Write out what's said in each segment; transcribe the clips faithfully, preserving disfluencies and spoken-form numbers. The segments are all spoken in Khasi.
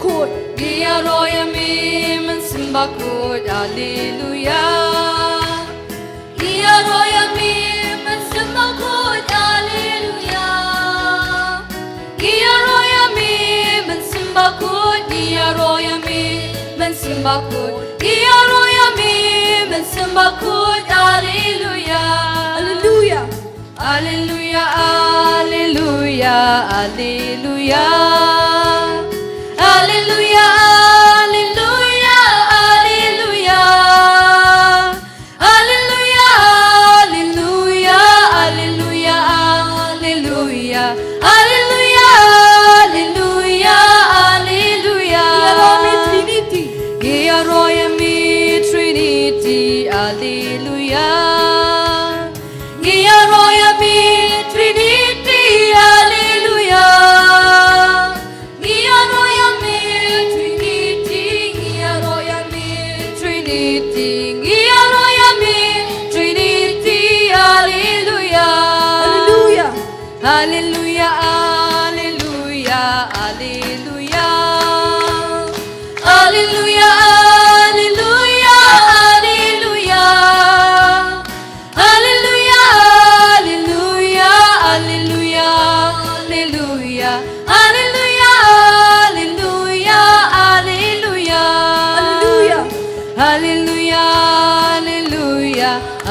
Khuid. Ngi ïaroh ïa me Mynsiem Bakhuid, Alleluia. Ngi ïaroh ïa me Mynsiem Bakhuid, Alleluia. Ngi ïaroh ïa me Mynsiem Bakhuid, ngi ïaroh ïa me Mynsiem Bakhuid, ngi ïaroh ïa me Mynsiem Bakhuid, Alleluia. Alleluia. Alleluia, alleluia, alleluia. Alleluia, alleluia, alleluia. Alleluia, alleluia, alleluia, alleluia. Alleluia, alleluia, alleluia. Ngi ïaroh ïa me Trinity. Ngi ïaroh ïa me Trinity, alleluia. Ngi ïaroh ïa me Trinity, alleluia. Ngi ïaroh ïa me Trinity, ngi ïaroh ïa me Trinity, ngi ïaroh ïa me Trinity, alleluia. Alleluia. Alleluia, alleluia, alleluia. Alleluia, alleluia, alleluia. Alleluia, alleluia, alleluia, alleluia. Alleluia, alleluia, alleluia.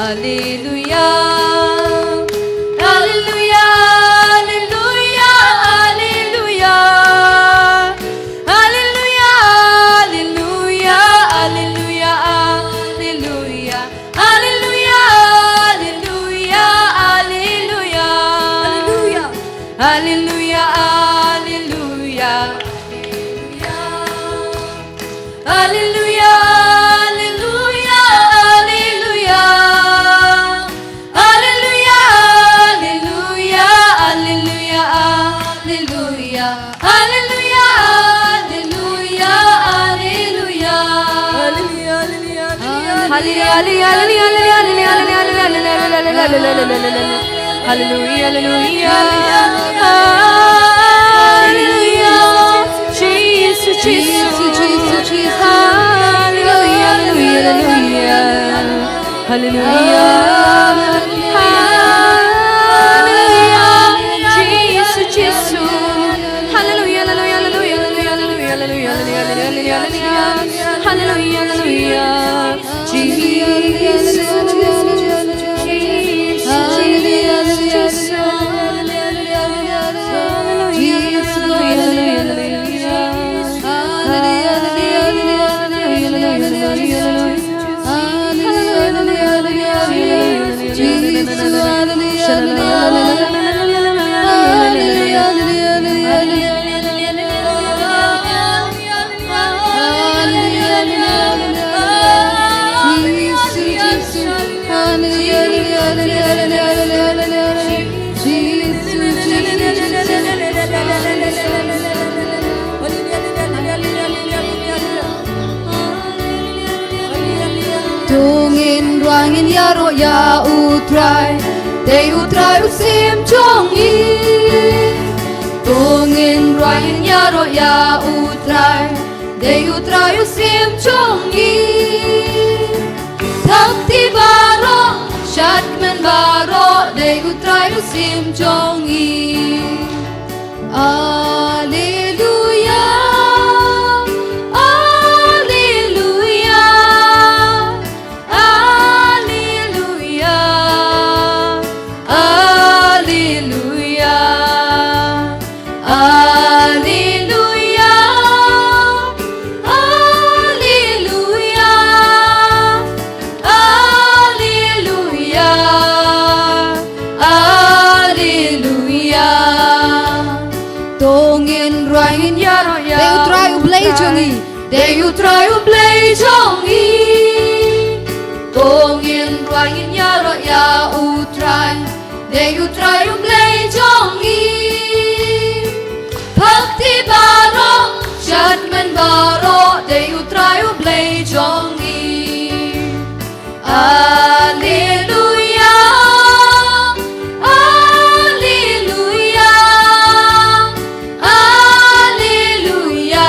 Alleluia. Alleluia, alleluia, alleluia. Alleluia, alleluia, alleluia. Alleluia, alleluia, alleluia, alleluia. Alleluia, alleluia, alleluia. Alleluia. Alleluia, alleluia, alleluia. Alleluia, alleluia, alleluia. Alleluia, alleluia, alleluia, alleluia. Alleluia, alleluia, alleluia. Alleluia, alleluia, alleluia. Alleluia, alleluia, alleluia. Alleluia, alleluia. Alleluia. Jisu, Jisu, Jisu, Jisu. Alleluia, alleluia, alleluia. Alleluia. Alleluia. Jisu, Jisu. Alleluia, alleluia, alleluia. Alleluia, alleluia. Jisu, Jisu, Jisu. To ngin ruh ngin ïaroh ïa U Trai, dei U Trai u Syiem jong ngi. To ngin ruh ngin ïaroh ïa U Trai, dei U Trai u Syiem jong ngi. Thakti baroh, shadkmen baroh, dei U Trai u Syiem jong ngi. Alleluia, alleluia, alleluia, alleluia, alleluia. Alleluia, alleluia, alleluia. To ngin ruh ngin ïaroh ïa, dei U Trai U Blei jong ngi. Dei U Trai U Blei jong ngi. To ngin ruh ngin ïaroh ïa U Trai, dei U Trai U Blei jong ngi. Thakti baroh, shadkmen baroh, dei U Trai U Blei jong ngi. Alleluia, alleluia, alleluia.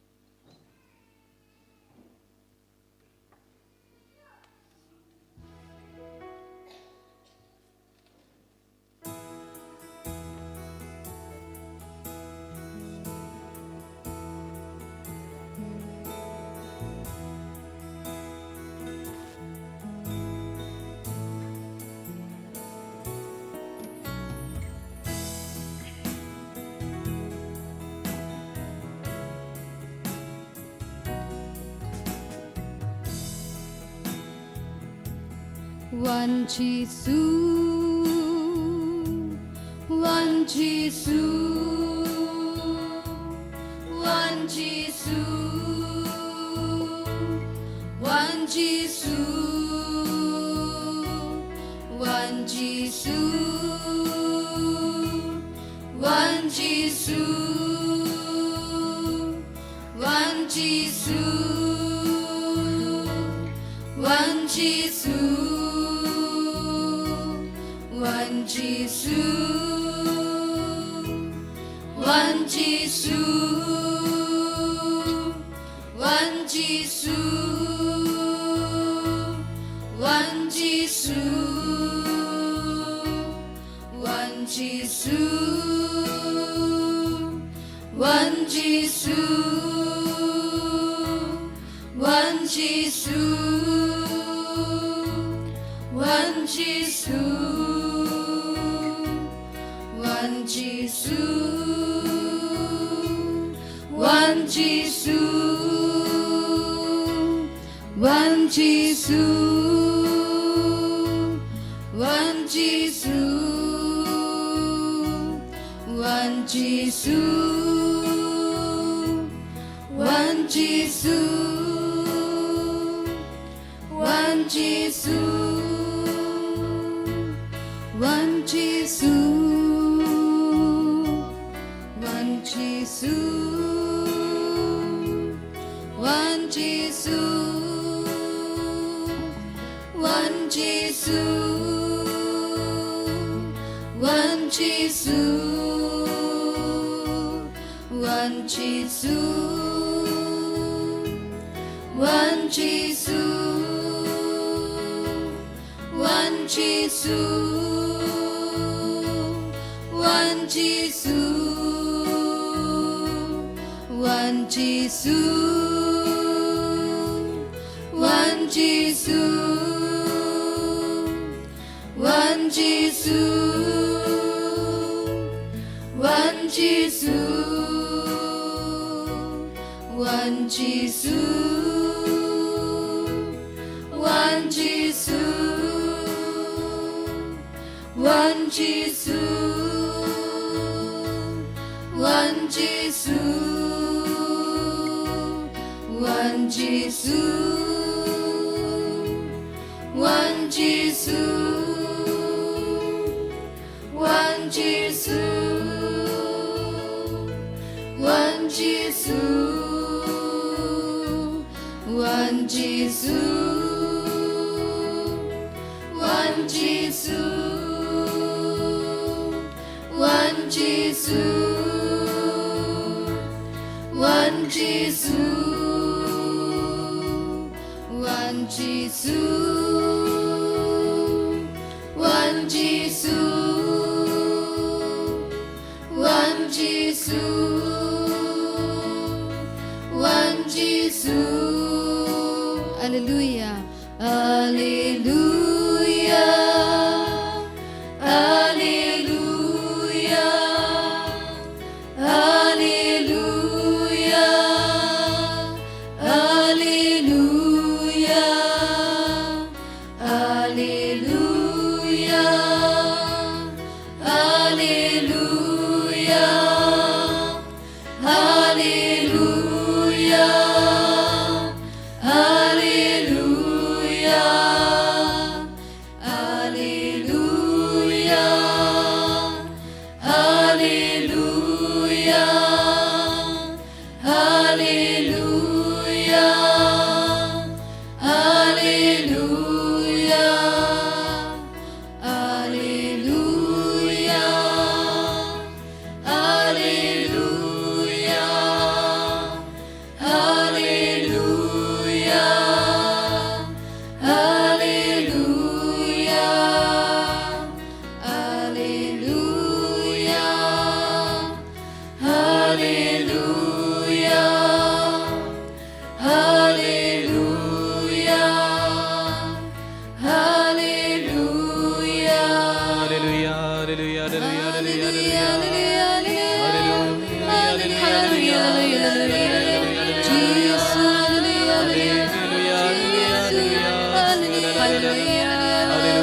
Wan Jisu, wan Jisu, wan Jisu, wan Jisu, wan Jisu, wan Jisu. Wan Jisu, wan Jisu, wan Jisu, wan Jisu, wan Jisu, wan Jisu. Wan Jisu, wan Jisu, wan Jisu, wan Jisu, wan Jisu, wan Jisu. Wan Jisu, wan Jisu, wan Jisu, wan Jisu, wan Jisu, wan Jisu. Wan Jisu, wan Jisu, wan Jisu, wan Jisu, wan Jisu, wan Jisu. Wan Jisu, wan Jisu, wan Jisu, wan Jisu, wan Jisu, wan Jisu, wan Jisu. Wan Jisu, wan Jisu, wan Jisu, wan Jisu, wan Jisu. Wan Jisu, wan Jisu, wan Jisu, wan Jisu, wan Jisu, wan Jisu. Wan Jisu, wan Jisu, wan Jisu, wan Jisu. Haleluya. Haleluya. Haleluya. Haleluya, haleluya, haleluya, haleluya, haleluya, haleluya. Haleluya, haleluya, haleluya, haleluya, haleluya, haleluya. Haleluya, haleluya, haleluya, haleluya, haleluya. Haleluya. Haleluya, haleluya, haleluya, haleluya, haleluya. Haleluya, haleluya, haleluya, haleluya, haleluya. Jisu, haleluya, haleluya. Haleluya, haleluya, haleluya. Jisu, haleluya, haleluya.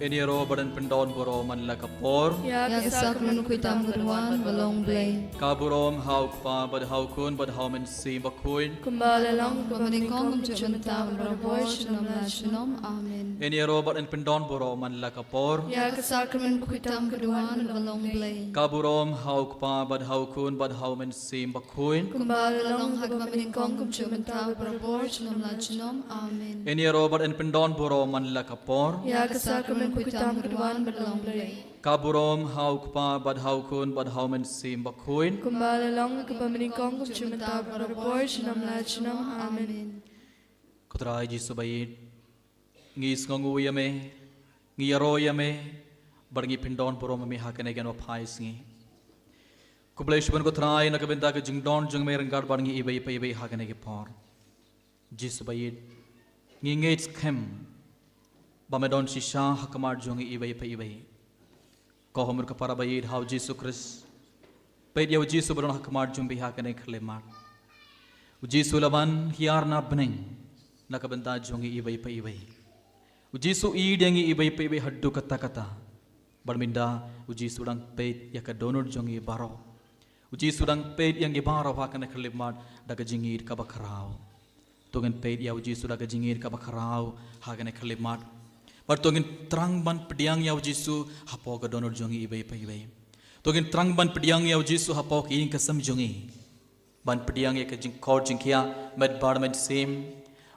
Yn ïaroh bad yn pyndon burom man la ka por. Ïa ka sakramen khuid tam ka duwan ba long Blei. Ka burom ha u Kpa bad ha u Khun bad ha u Mynsiem Bakhuid. Kumba la long, kumba nyngkong, kumjuh mynta, barabor, junom la junom. Amen. Yn ïaroh bad yn pyndon burom man la ka por. Ïa ka sakramen khuid tam ka duwan ba long Blei. Ka burom ha u Kpa bad ha u Khun bad ha u Mynsiem Bakhuid. Kumba la long, ha kaba nyngkong, kumjuh mynta, barabor, junom la junom. Amen. Yn ïaroh bad yn pyndon burom man la ka por. Ïa ka sakramen khuid tam ka duwan ba long Blei. Ka burom ha u Kpa bad ha u Khun bad ha u Mynsiem Bakhuid. Kumba la long, ha kaba nyngkong, kumjuh mynta, barabor, junom la junom. Amen. Ko Trai Jisu ba ïeit, ngi sngewnguh ïa me, ngi ïaroh ïa me, bad ngi pyndon burom ïa me ha kane ka nongphai sngi. Khublei shibun ko Trai na ka bynta ka jingdon jong me ryngkat bad ngi iwei pa iwei ha kane ka por. Jisu ba ïeit, ngi ngeit skhem ba me don shisha ha khmat jong ngi iwei pa iwei. Ko Mut ka para ba ïeit, ha u Jisu Khrist. Peit ïa u Jisu ba don ha khmat jong phi ha kane ka khyllipmat. U Jisu la ban hiar na bneng na ka bynta jong ngi iwei pa iwei. U Jisu ïeit ïa ngi iwei pa iwei haduh katta katta. Bad mynta u Jisu dang peit ïa ka dohnud jong ngi baroh. U Jisu dang peit ïa ngi baroh ha kane ka khyllipmat da ka jingïeit kaba khraw. To ngin peit ïa u Jisu da ka jingïeit kaba khraw ha kane ka khyllipmat. Bad to ngin thrang ban pdiang ïa u Jisu hapoh ka dohnud jong ngi iwei pa iwei. To ngin thrang ban pdiang ïa u Jisu hapoh ka ïing ka sem jong ngi. Ban pdiang ïa ka jingkhot jingkhiah met bad mynsiem.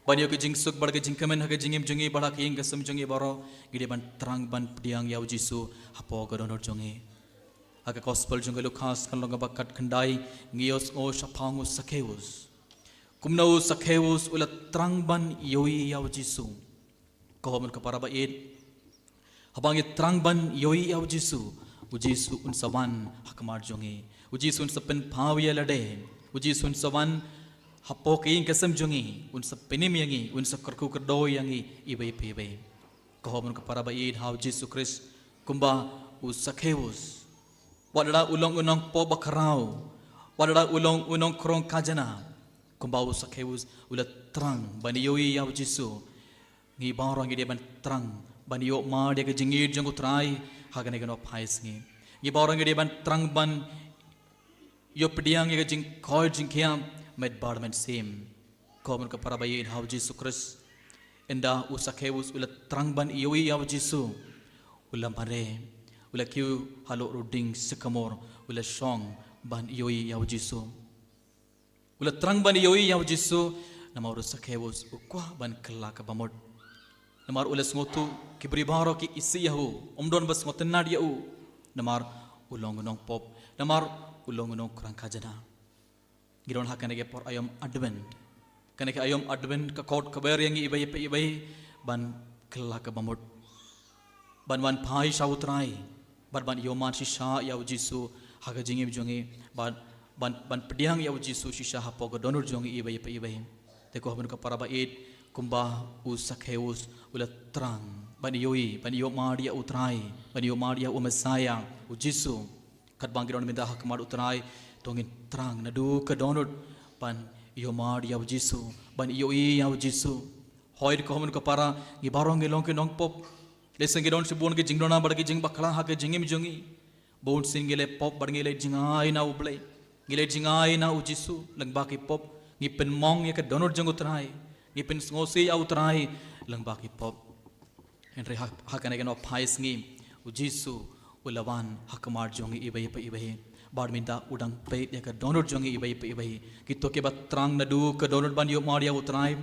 Ban ïoh ka jingsuk bad ka jingkmen ha ka jingim jong ngi bad ha ka ïing ka sem jong ngi baroh. Ngi dei ban thrang ban pdiang ïa u Jisu hapoh ka dohnud jong ngi. Ha ka gospel jong ka Lukas ka lynnong kaba khatkhyndai, ngi ïohsngew shaphang u Sakheus. Kumno u Sakheus u la thrang ban ïohi ïa u Jisu. Ko Mut ka para ba ïeit, haba ngi thrang ban ïohi ïa u Jisu, u Jisu un sa wan ha khmat jong ngi. U Jisu un sa pynpaw ïa lade. U Jisu un sa wan hapoh ka ïing ka sem jong ngi, un sa pynim ïa ngi, un sa kyrkhu kyrdoh ïa ngi iwei pa iwei. Ko Mut ka para ba ïeit, ha u Jisu Khrist, kumba u Sakheus. Wat lada u long u nongpop ba khraw, wat lada u long u nongkhrong khajna, kumba u Sakheus u la thrang ban ïohi ïa u Jisu. Ngi baroh ngi dei ban thrang ban ïoh mad ïa ka jingïeit jong u Trai ha kane ka nongphai sngi. Ngi baroh ngi dei ban thrang ban ïoh pdiang ïa ka jingkhot jingkhiah met bad mynsiem. Ko Mut ka para ba ïeit, ha u Jisu Khrist. Ynda u Sakheus u la thrang ban ïohi ïa u Jisu, u la mareh, u la kiew halor u dieng sycamore, u la shong ban ïohi ïa u Jisu. U la thrang ban ïohi ïa u Jisu, namar u Sakheus u kwah ban kylla kaba mut. Namar u la sngewthuh ki briew baroh ki isih ïa u, ym don ba sngewtynnad ïa u. Namar u long u nongpop, namar u long u nongkhrong khajna. Ngi don ha kane ka por aïom Advent. Kane ka aïom Advent ka khot kaba ïa ngi iwei pa iwei ban kylla kaba mut. Ban wan phai sha u Trai. Bad ban ïoh mad shisha ïa u Jisu ha ka jingim jong ngi. Bad ban, ban pdiang ïa u Jisu shisha hapoh ka dohnud jong ngi iwei pa iwei. Te ko Mut ka para ba ïeit, kumba u Sakheus u la thrang ban ïohi, ban ïoh mad ïa u Trai, ban ïoh mad ïa u Messiah, u Jisu. Katba ngi don mynta ha khmat u Trai, to ngin thrang naduh ka dohnud ban ïoh mad ïa u Jisu, ban ïohi ïa u Jisu. Hooid ko Mut ka para, ngi baroh ngi long ki nongpop. Lehse ngi don shibun ki jingduna bad ki jingbakla ha ka jingim jong ngi. Bun sien ngi la pop bad ngi la jingai na u Blei. Ngi la jingai na u Jisu, lyngba ki pop, ngi pynmong ïa ka dohnud jong u Trai. Ngi pynsngewsih ïa u Trai lyngba ki pop. Hynrei ha, ha kane ka nongphai sngi, u Jisu u la wan ha khmat jong ngi iwei pa iwei. Bad mynta u dang peit ïa ka dohnud jong ngi iwei pa iwei. Kito kiba thrang naduh ka dohnud ban ïoh mar ïa u Trai,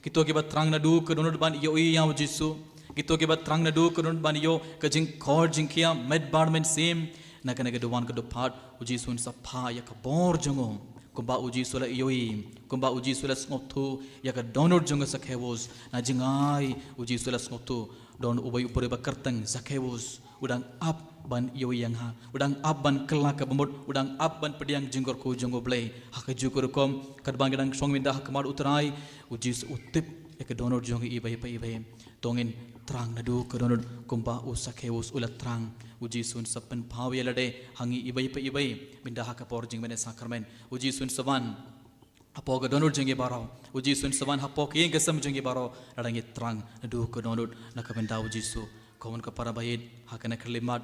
kito kiba thrang naduh ka dohnud ban ïohi ïa u Jisu, kito kiba thrang naduh ka dohnud ban ïoh ka jingkhor jingkhia met bad mynsiem, na kane ka duwan ka dkhot, u Jisu un sa phah ïa ka bor jong u. Kumba u Jisu la ïohi, kumba u Jisu la sngewthuh ïa ka dohnud jong ka Sakheus. Na jngai u Jisu la sngewthuh, don uwei u briew ba kyrteng Sakheus, u dang ap ban ïohi ïa nga, u dang ap ban kylla ka bamut, u dang ap ban pdiang jingkyrkhu jong U Blei. Ha kajuh ka rukom, katba ngi dang shong mynta ha khmat u Trai, u Jisu u tip ïa ka dohnud jong ngi iwei pa iwei. To ngin thrang naduh ka dohnud kumba u Sakheus u la thrang. U Jisu un sa pynpaw ïa lade ha ngi iwei pa iwei. Mynta ha ka por jingmane sakramen, u Jisu un sa wan hapoh ka dohnud jong ngi baroh. U Jisu un sa wan hapoh ka ïing ka sem jong ngi baroh, lada ngi thrang naduh ka dohnud na ka bynta u Jisu. Ko mon ko para baieit, ha kane ka khyllipmat,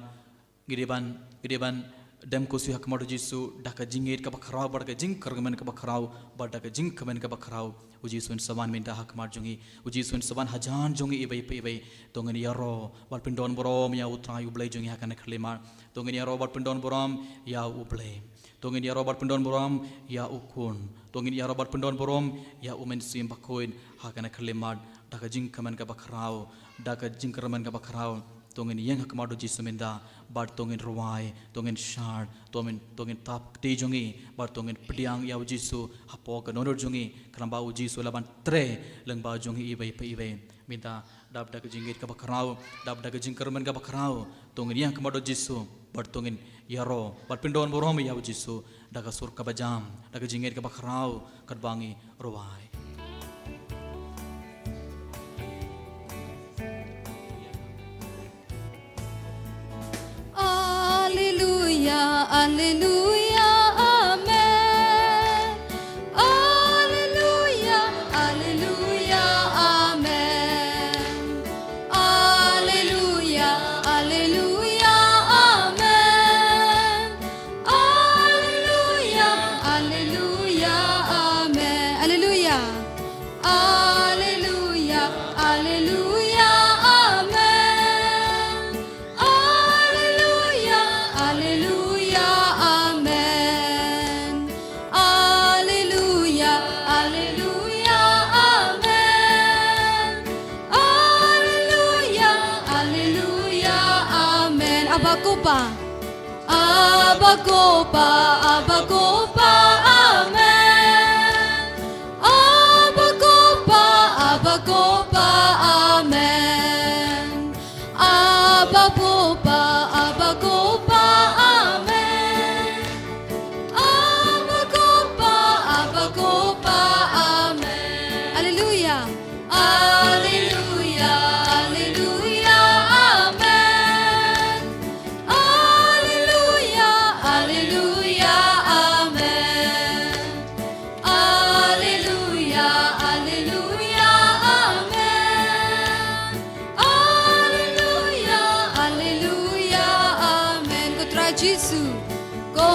ngi dei ban, ngi dei ban dem khuslai ha khmat u Jisu da ka jingngeit kaba khraw, bad da ka jingkyrmen kaba khraw, bad da ka jingkmen kaba khraw. U Jisu un sa wan mynta ha khmat jong ngi. U Jisu un sa wan hajan jong ngi iwei pa iwei. To ngin ïaroh bad pyndonburom ïa u Trai U Blei jong ngi ha kane ka khyllipmat. To ngin ïaroh bad pyndonburom ïa U Blei. To ngin ïaroh bad pyndonburom ïa U Khun. To ngin ïaroh bad pyndonburom ïa U Mynsiem Bakhuid ha kane ka khyllipmat, da ka jingkmen kaba khraw, da ka jingkyrmen kaba khraw. To ngin ïeng ha khmat u Jisu mynta, bad to ngin rwai, to ngin shad, to ngin, to ngin thap kti jong ngi, bad to ngin pdiang ïa u Jisu hapoh ka dohnud jong ngi, khnang ba u Jisu u lah ban trei lyngba jong ngi iwei pa iwei. Mynta, dap da ka jingngeit kaba khraw, dap da ka jingkyrmen kaba khraw, to ngin ïeng ha khmat u Jisu, bad to ngin ïaroh bad pyndonburom ïa u Jisu da ka sur kaba jam, da ka jingngeit kaba khraw, katba ngi rwai. Alleluia, alleluia, amen. Alleluia, alleluia, amen. Alleluia, alleluia, amen. Alleluia, alleluia, amen. Alleluia. Alleluia, alleluia, amen. Alleluia, alleluia, amen. Alleluia, alleluia, amen. Alleluia, alleluia, amen. Abba Ko Pa. Abba Ko Pa, Abba Ko Pa, amen. Abba Ko Pa, Abba Ko Pa, amen. Abba Ko Pa, Abba Ko Pa, amen. Abba Ko Pa, Abba Ko Pa, amen. Alleluia. Alleluia, alleluia, amen. Alleluia, alleluia, amen. Alleluia, alleluia, amen. Alleluia, alleluia, amen. Ko Trai Jisu. Ko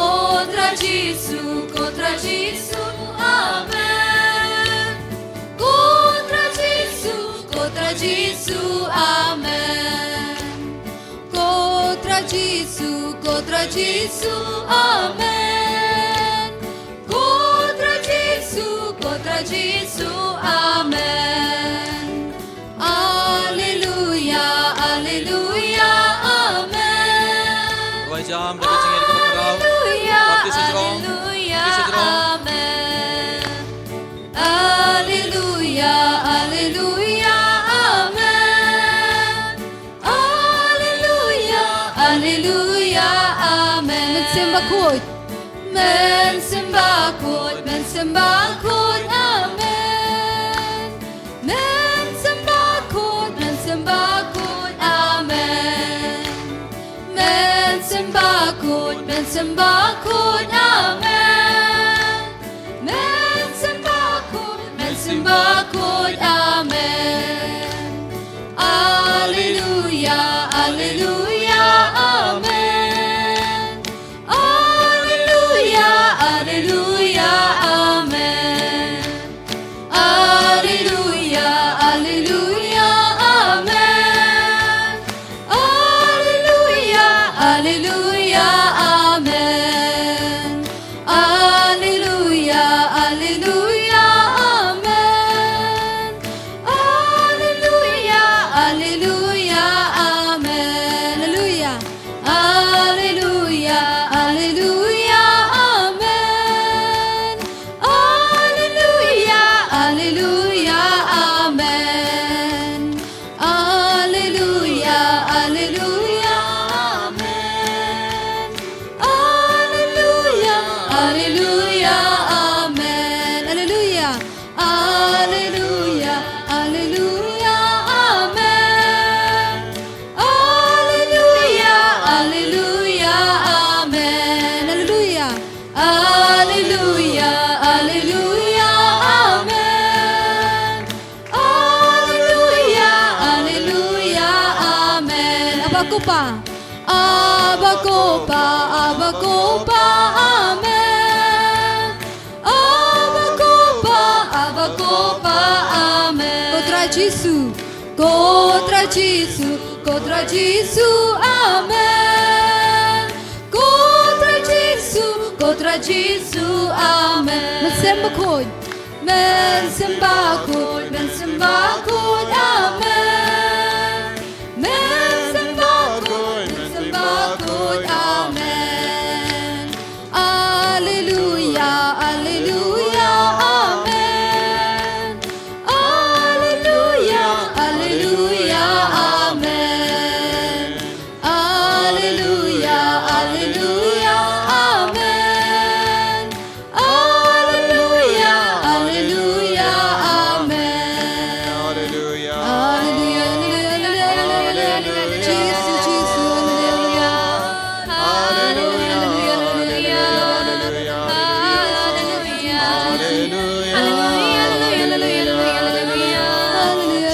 Trai Jisu, ko Trai Jisu, amen. Ko Trai Jisu, ko Trai Jisu, amen. Ko Trai Jisu, ko Trai Jisu, amen. Ko Trai Jisu, ko Trai Jisu, amen. Alleluia, alleluia, amen. Rwai jam da ka jingngeit kaba khraw. Alleluia, baptis hajrong. Alleluia, baptis hajrong. Amen. Alleluia, alleluia, amen. Alleluia, alleluia, amen. Mynsiem Bakhuid. Mynsiem Bakhuid, Mynsiem Bakhuid, amen. Mynsiem Bakhuid, Mynsiem Bakhuid, amen. Mynsiem Bakhuid, Mynsiem Bakhuid, amen. Mynsiem Bakhuid, Mynsiem Bakhuid, amen. Alleluia, alleluia, amen. Alleluia, alleluia, amen. Alleluia. Ko Pa, Abba ko Pa, Abba ko Pa, amen. Abba ko Pa, Abba ko Pa, amen. Ko Trai Jisu, ko Trai Jisu, ko Trai Jisu, amen. Ko Trai Jisu, ko Trai Jisu, amen. Mynsiem Bakhuid, Mynsiem Bakhuid, Mynsiem Bakhuid, amen. Mynsiem Bakhuid, Mynsiem Bakhuid, amen. Alleluia, alleluia, amen. Alleluia, alleluia, amen. Alleluia, alleluia, amen. Alleluia, alleluia, amen. Alleluia. Alleluia, alleluia, alleluia, alleluia. Jisu, Jisu, alleluia. Alleluia, alleluia, alleluia. Alleluia. Alleluia, alleluia, alleluia, alleluia.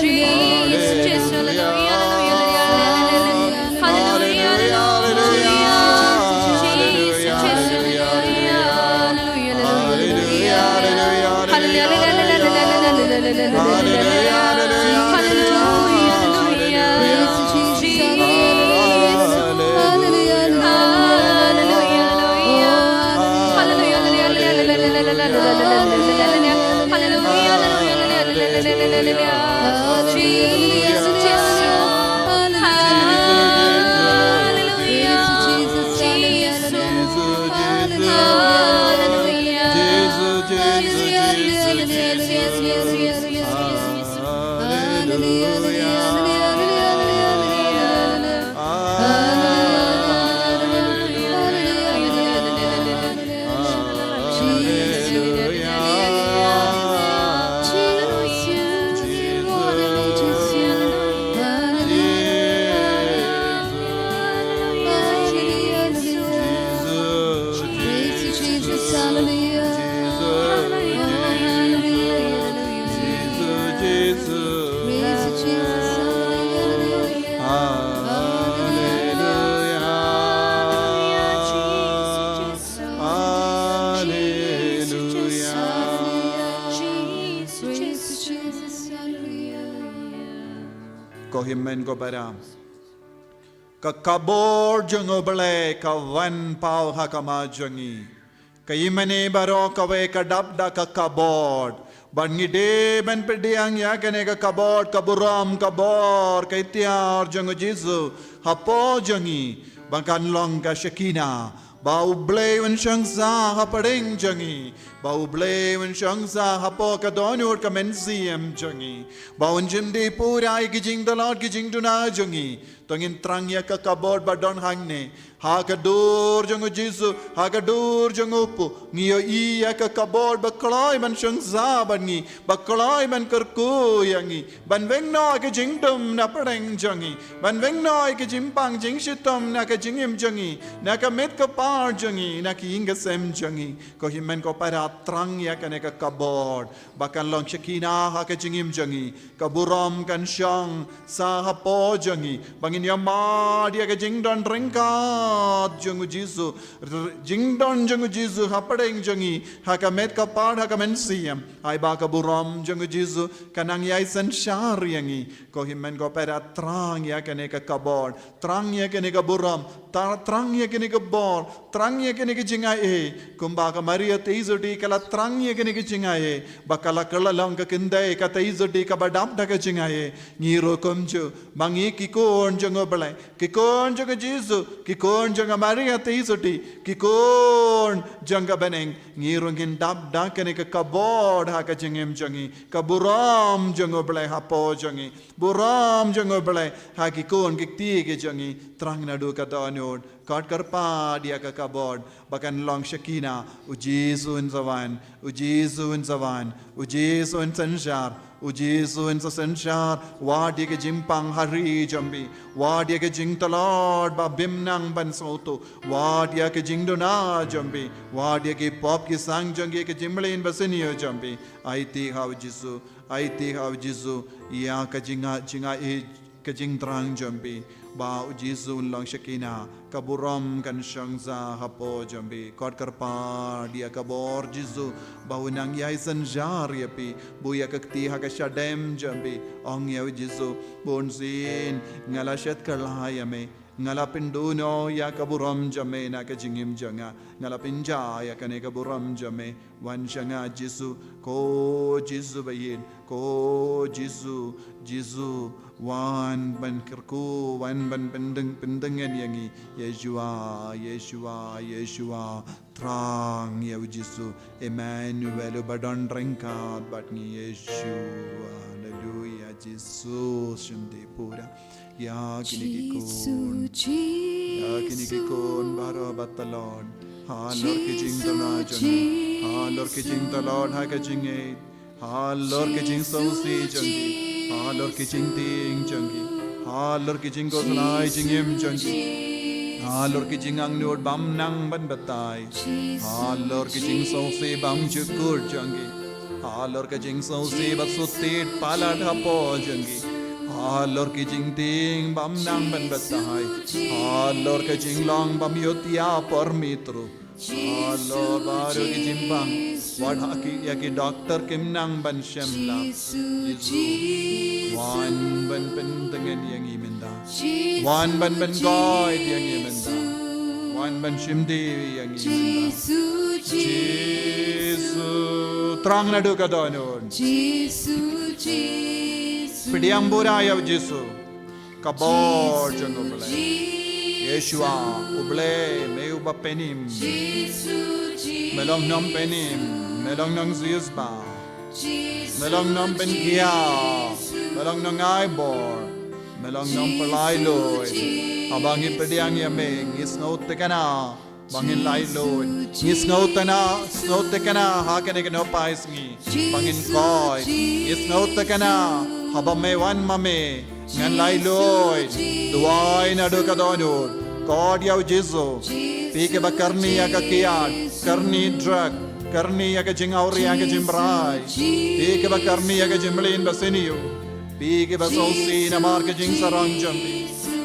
Jisu, Jisu, alleluia, alleluia, alleluia. Alleluia, alleluia, alleluia. Jisu, Jisu, alleluia. Alleluia, alleluia, alleluia. Alleluia, alleluia, alleluia. Alleluia, alleluia, alleluia. Alleluia, alleluia. Praise you, Jesus. Hallelujah. Hallelujah. Hallelujah. Hallelujah. Hallelujah. Hallelujah. Hallelujah. Hallelujah. Jesus, Jesus. Hallelujah. Hallelujah. Jesus, Jesus. Hallelujah. Jesus, Jesus, Jesus. Hallelujah. Jesus, Jesus. Praise you, Jesus. Hallelujah. Hallelujah. Hallelujah. Praise you, Jesus. Hallelujah. Ko hynmen ko para, ka kabor jong U Blei ka wan paw ha khmat jong ngi. Ka imane baroh kawei ka dap da ka kabor. Bad ngi dei ban pdiang ïa kane ka kabor, ka burom, ka bor, ka iktiar jong U Jisu hapoh jong ngi, ba kan long ka Shekinah. Ba U Blei un shong sah hapdeng jong ngi. Ba U Blei un shong sah hapoh ka dohnud ka mynsiem jong ngi. Ba un jin dei pura ïa ki jingtlot ki jingduna jong ngi. To ngin thrang ïa ka kabor ba don hangne. Ha ka dur jong U Jisu, ha ka dur jong U Kpu, ngi ïohi ïa ka kabor ba kloi ban shong sah bad ngi, ba kloi ban kyrkhu ïa ngi, ban weng noh ïa ka jingdum na pdeng jong ngi, ban weng noh ïa ka jingpang jingshitom na ka jingim jong ngi, na ka met ka par jong ngi, na ki ïing ki sem jong ngi. Ko hynmen ko para, thrang ïa kane ka kabor ba kan long Shekinah ha ka jingim jong ngi. Ka burom kan shong sah hapoh jong ngi. Ba ngin ïa mad ïa ka jingdon ryngkat jong U Jisu. R-, jingdon jong U Jisu hapdeng jong ngi. Ha ka met ka par ha ka mynsiem. Ai ba ka burom jong U Jisu kan nang ïai synshar ïa ngi. Ko hynmen ko para, thrang ïa kane ka kabor. Thrang ïa kane ka burom, ta-, thrang ïa kane ka bor, thrang ïa kane ka jingaiei. Kumba ka Maria Theisotti ka la thrang ïa kane ka jingaiei. Ba ka la kylla long ka kynthei ka Theisotti kaba dap da ka jingaiei. Ngi ruh kumjuh, ma ngi ki khun jong U Blei, ki khun jong U Jisu, ki khun jong ka Maria Theisotti, ki khun jong ka bneng. Ngi ruh ngin dap da kane ka kabor ha ka jingim jong ngi, ka burom jong U Blei hapoh jong ngi. Burom jong U Blei ha ki khun ki kti ki jong ngi, thrang naduh ka dohnud, khot kyrpad ïa ka kabor ba kan long Shekinah. U Jisu un sa wan, U Jisu un sa wan, U Jisu un synshar, U Jisu un sa synshar. Wad ïa ka jingpang ha ri jong phi, wad ïa ka jingtlot ba phim nang ban sngewthuh, wad ïa ka jingduna jong phi, wad ïa ki pop ki sang jong phi, ka jingmlien ba sniew jong phi. Aiti ha U Jisu, aiti ha U Jisu ïa ka jinga, jinga i ka jingthrang jong phi, ba u Jisu un long shakina, ka burom kan shong sa hapoh jong phi. Kot kyrpad ïa ka bor Jisu, ba un nang ïai synshar ïa phi, buh ïa ka kti ha ka shadem jong phi, ong ïa u Jisu, bunsien nga la shet kylla ïa me, nga la pynduh noh ïa ka burom jong me na ka jingim jong nga, nga la pynjah ïa kane ka burom jong me, wan sha nga Jisu, ko Jisu ba ïeit, ko Jisu, Jisu, wan ban kyrkhu, wan ban pyndeng, pyndeng ïa ngi, Yeshua, Yeshua, Yeshua, thrang ïa u Jisu, Emmanuel, uba don ryngkat bad ngi, Yeshua, haleluya, Jisu, shim dih pura. Ïa kine ki khun, ïa kine ki khun baroh ba tlot halor ki jingthrang jong ngi, halor ki jingtlot ha ka jingngeit, halor ki jingsngewsih jong ki, halor ki jingtieng jong ki, halor ki jingkhuslai jingim jong ki, halor ki jingangnud bym nang ban batai, halor ki jingsngewsih bymjukut jong ki, halor ka jingsngewsih ba shu tied palat hapoh jong ki, halor ki jingtieng bym nang ban batai, halor ka jinglong bym ïohthiah por miet ruh, halor baroh ki jingbam, wat ha ki, ïa ki doktor kim nang ban shem lad. Jisu, wan ban pyntngen ïa ngi mynta. Wan ban pynkoit ïa ngi mynta. Wan ban shim dih ïa ngi mynta. Jisu, thrang naduh ka dohnud. Pdiang pura ïa u Jisu. Ka bor jong U Blei. Yeshua, U Blei, me uba pynim. Me long nongpynim, me long nongsiewspah, me long nongpynkhiah, me long nongaibor, me long nongpynlait luid. Haba ngi pdiang ïa me, ngi sngewtynnat ba ngin lait luid. Ngi sngewtynnat, sngewtynnat ha kane ka nohpaish ngi ba ngin koit. Ngi sngewtynnat haba me wan ma me, ngan lait luid. Duwai naduh ka dohnud. Kot ïa u Jisu. Phi kiba kyrni ïa ka kiad, kyrni drug, kyrni ïa ka jingawria ka jingbrai. Phi kiba kyrni ïa ka jingmlien basniew. Phi kiba sngewsih namar ka jingsarong jong phi.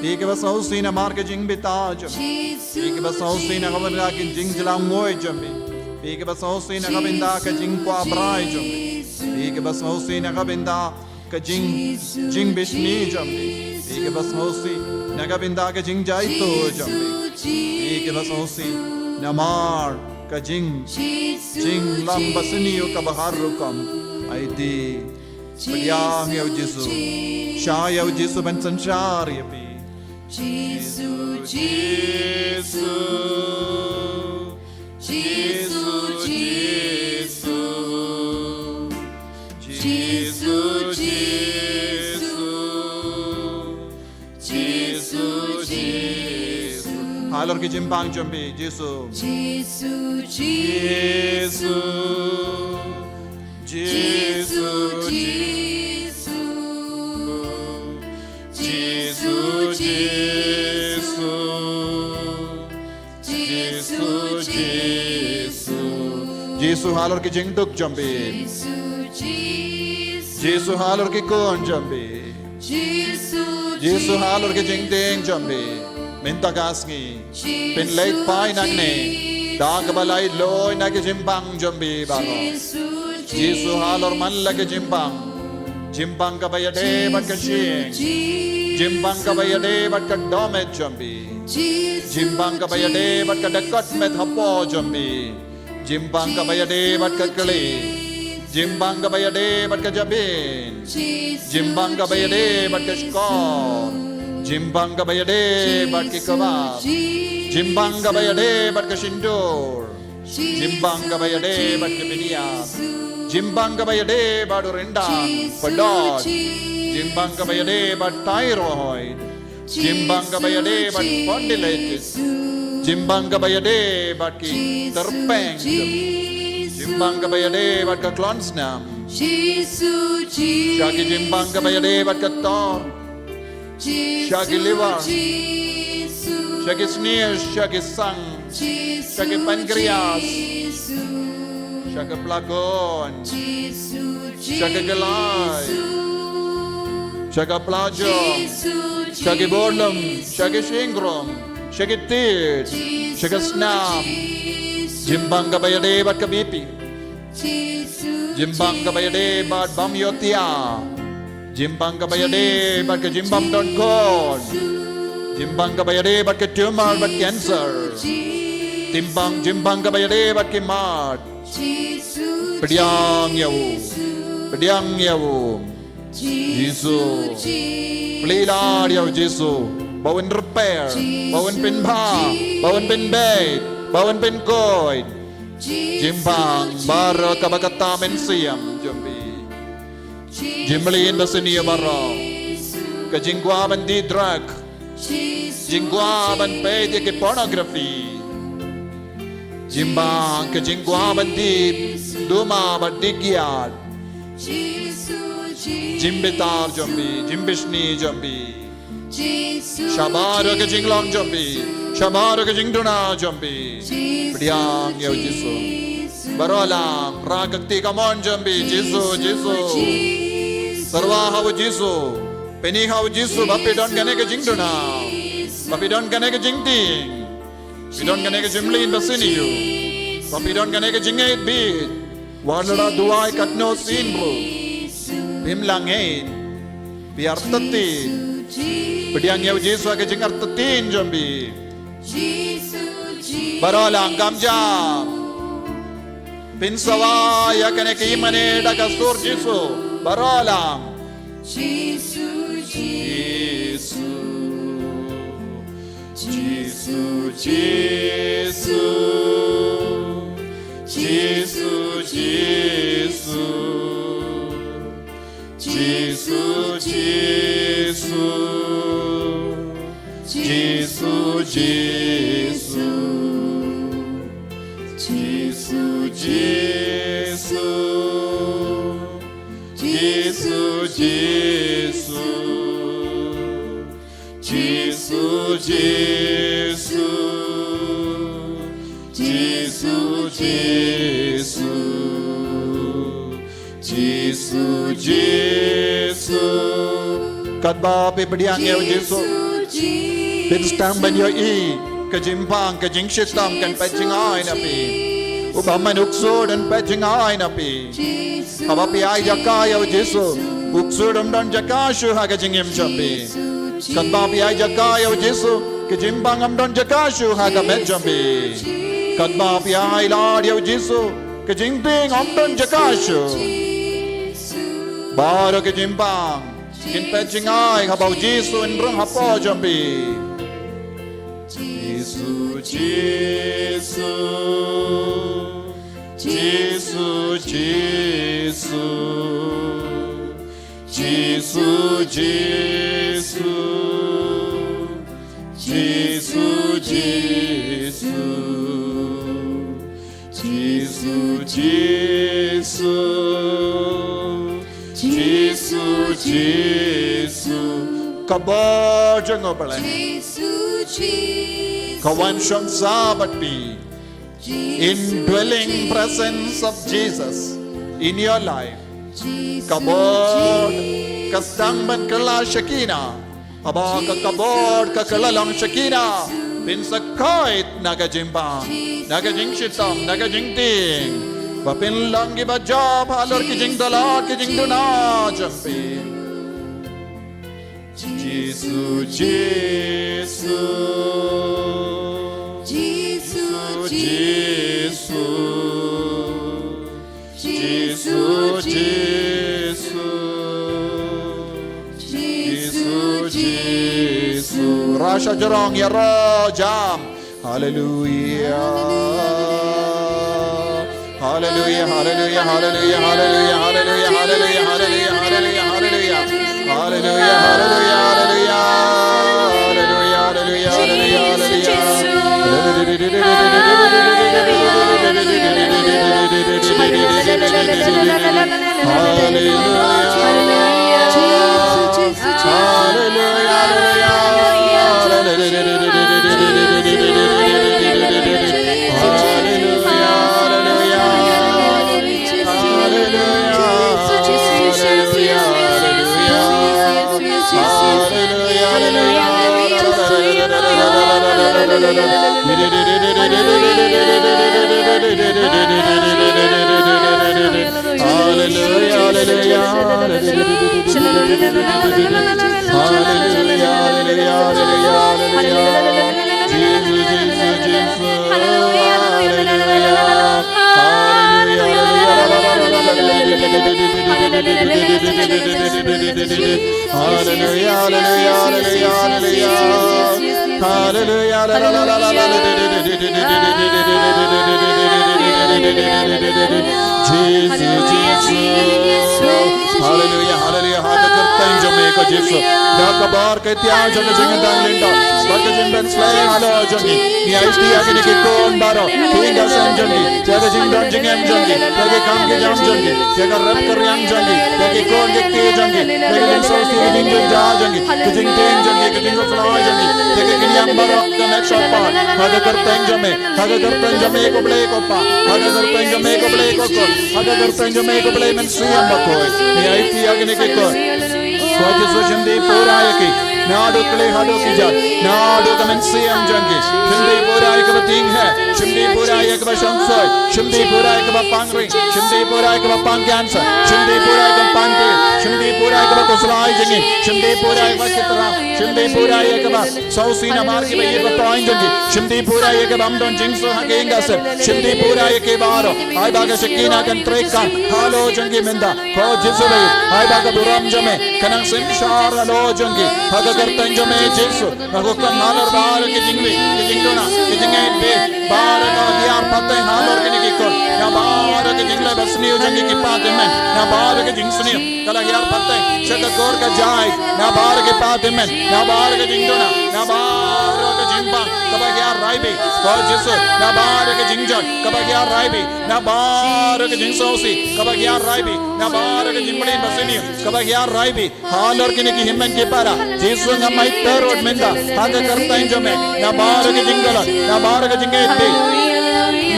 Phi kiba sngewsih namar ka jingbitar jong phi. Phi kiba sngewsih na ka bynta ka jingjyllangoi jong phi. Phi kiba sngewsih na ka bynta ka jingkwah brai jong phi. Phi kiba sngewsih na ka bynta ka jing, jingbishni jong phi. Phi kiba sngewsih na ka bynta ka jingjaituh jong phi. Phi kiba sngewsih namar ka jing, jinglong basniew kaba har rukom. Aiti. Pdiang ïa u Jisu. Shah ïa u Jisu ban synshar ïa phi. Jisu, Jisu, Jisu, Jisu, Jisu, Jisu, Jisu, Jisu. Halor ki jingpang jong phi, Jisu. Jisu, Jisu, Jisu, Jisu, Jisu, Jisu, Jisu, Jisu. Jisu halor ki jingduk jong phi. Jisu, Jisu. Jisu halor ki khun jong phi. Jisu, Jisu halor ki jingtieng jong phi. Mynta ka sngi. Pynleit phai nangne da kaba lait luid na ki jingpang jong phi baroh. Jisu halor man la ki jingpang. Jingpang kaba ïadei bad ka shyieng. Jingpang kaba ïadei bad ka dohmed jong phi. Jingpang kaba ïadei bad ka dkhot met hapoh jong phi. Jingpang kaba ïadei bad ka kli. Jingpang kaba ïadei bad ka jabieng. Jingpang kaba ïadei bad ka shkor. Jingpang kaba ïadei bad ki kbab. Jingpang kaba ïadei bad ka shyntur. Jingpang kaba ïadei bad ka bniat. Jingpang kaba ïadei bad u ryndang. Padot. Jingpang kaba ïadei bad thyroid. Jingpang kaba ïadei bad spondylitis. Jingpang kaba ïadei bad ki tyrpeng. Jingpang kaba ïadei bad ka klon snam. Sha ki jingpang kaba ïadei bad ka tor. Sha ki liver. Sha ki snier, sha ki sang. Sha ki pancreas. Sha ki plakon. Sha ki glai. sha ka plajong, sha ki burlum, sha ki shynrong, sha ki tied, sha ka snam. Jingbang kaba ïadei bad ka B P. Jingbang kaba ïadei bad bam ïoh tia. Jingbang kaba ïadei bad ka jingbam don khun. Jingbang kaba ïadei bad ka tumor bad cancer. Jingbang, jingbang kaba ïadei bad ki mad. Pdiang ïa u. Pdiang ïa u. Jisu. Plie lad ïa u Jisu. Ba un repair. Ba un pynbha. Ba un pynbeit. Ba un pynkhuid. Jingbang baroh kaba kata mynsiem jong phi. Jingmlien ba sniew baroh. Ka jingkwah ban die drug. Jingkwah ban peit ïa ki pornography. Jingbang ka jingkwah ban die duma bad die kiad. Jingbitar jong phi, jingbishni jong phi. Shabar ïa ka jinglong jong phi. Shabar ïa ka jingduna jong phi. Pdiang ïa u Jisu. Baroh lang, rah ka kti kamon jong phi. Jisu, Jisu. Syrwa ha u Jisu. Pyni ha u Jisu ba phi don kane ka jingduna. Ba phi don kane ka jingtieng. Phi don kane ka jingmlien ba sniew. Ba phi don kane ka jingngeit bit. Wat la duwai katno sien ruh. Phim lah ngeit. Phi artatien. Pdiang ïa u Jisu ha ka jingartatien jong phi. Baroh lang kam jam. Pynsawa ïa kane ka ïingmane da ka sur Jisu. Baroh lang. Jisu, Jisu. Jisu, Jisu. Jisu, Jisu. Jisu, Jisu. Jisu, Jisu. Jisu, Jisu. Jisu, Jisu. Jisu, Jisu. Jisu, Jisu. Jisu, Jisu. Katba phi pdiang ïa u Jisu, phin sdang ban ïohi ka jingbang, ka jingshitom kan peit jngai na phi. U bymman u ksuid un peit jngai na phi. Haba phi ai jaka ïa u Jisu, u ksuid um don jaka shuh ha ka jingim jong phi. Katba phi ai jaka ïa u Jisu, ka jingbang um don jaka shuh ha ka met jong phi. Katba phi ai lad ïa u Jisu, ka jingtieng um don jaka shuh. Baroh ka jingbang kin peit jngai haba u Jisu un rung hapoh jong phi. Jisu, Jisu. Jisu, Jisu. Jisu, Jisu. Jisu, Jisu. Jisu, Jisu. Jisu, Jisu. Ka bor jong U Blei. Jisu, Jisu. Ka wan shong sah bad phi. Indwelling presence of Jesus in your life. Ka bor ka sdang ban kylla Shekinah. Haba ka, ka bor ka kylla long Shekinah, phin sa khuid na ka jingbang, na ka jingshitom, na ka jingtieng. Ba phin long kiba jop halor ki jingdolot, ki jingduna jong phi. Jisu, Jisu. Jisu, Jisu. Jisu, Jisu. Jisu, Jisu. Rah shajrong, ïaroh jam. Haleluia. Haleluia, haleluia, haleluia. Hallelujah, hallelujah, hallelujah. Hallelujah, hallelujah, hallelujah, hallelujah. Jesus, Jesus, Jesus. Hallelujah. Hallelujah, hallelujah, hallelujah. Hallelujah, hallelujah, hallelujah, hallelujah. Hallelujah, la, la, la, la, la, la. Jesus, Jesus. Hallelujah, hallelujah. Ha ka kyrteng jong me ko Jisu. Da ka bor ka ïa jong ka jingdang lynda. Bad ka jingdang slem halor jong ngi. Ngi aiti ïa kine ki khun baroh. Ki ïing ki sem jong ngi. Ïa ka jingdon jingem jong ngi. Ïa ki kam ki jam jong ngi. Ïa ka rep ka riang jong ngi. Ïa ki khun ki kti jong ngi. Ïa ka jingsngewsih ka jingjynjar jong ngi. Ka jingtieng jong ngi. Ka jingkhuslai jong ngi. Ïa ki kynja baroh ka met shaphang. Ha ka kyrteng jong me. Ha ka kyrteng jong me ko Blei ko Pa. Ha ka kyrteng jong me ko Blei ko Khun. Ha ka kyrteng jong me ko Blei Mynsiem Bakhuid. Ngi aiti ïa kine ki khun. Ko Jisu shim dih pura ïa ki. Naduh kli haduh ki jait. Naduh ka mynsiem jong ki. Shim dih pura ïa kaba tieng heh. Shim dih pura ïa kaba shongshoi. Shim dih pura ïa kaba pangring. Shim dih pura ïa kaba pang cancer. Shim dih pura ïa kaba pang ti. Shim dih pura ïa kaba khuslai jong ngi. Shim dih pura ïa kaba shitara. Shim dih pura ïa kaba sngewsih namar kiba ïeit ba pang jong ki. Shim dih pura ïa kaba ym don jingsuk ha ka ïing ka sem. Shim dih pura ïa ki baroh. Ai ba ka Shekinah kan trei khang halor jong ki mynta. Ko Jisu Blei, ai ba ka burom jong me kan nang synshar halor jong ki. Ha ka kyrteng jong me Jisu. Nga hukum halor baroh ki jingwih, ki jingduna, ki jingngeit beiñ. Baroh ka hiar pateng halor kine ki khun. Na baroh ki jingleh basniew jong ki ki kpa tymmen. Na baroh ki jingsniew. Ka la hiar pateng sha ka kor ka jait. Na baroh ki kpa tymmen. Na baroh ki jingduna. Na baroh ki jingbang. Kaba hiar rai beiñ. Ko Jisu. Na baroh ki jingjot. Kaba hiar rai beiñ. Na baroh ki jingsngewsih. Kaba hiar rai beiñ. Na baroh ki jingmlien basniew. Kaba hiar rai beiñ. Halor kine ki hynmen ki para. Jisu ngam ai tyrut mynta. Ha ka kyrteng jong me. Na baroh ka jingdolon. Na baroh ka jingngeit beiñ.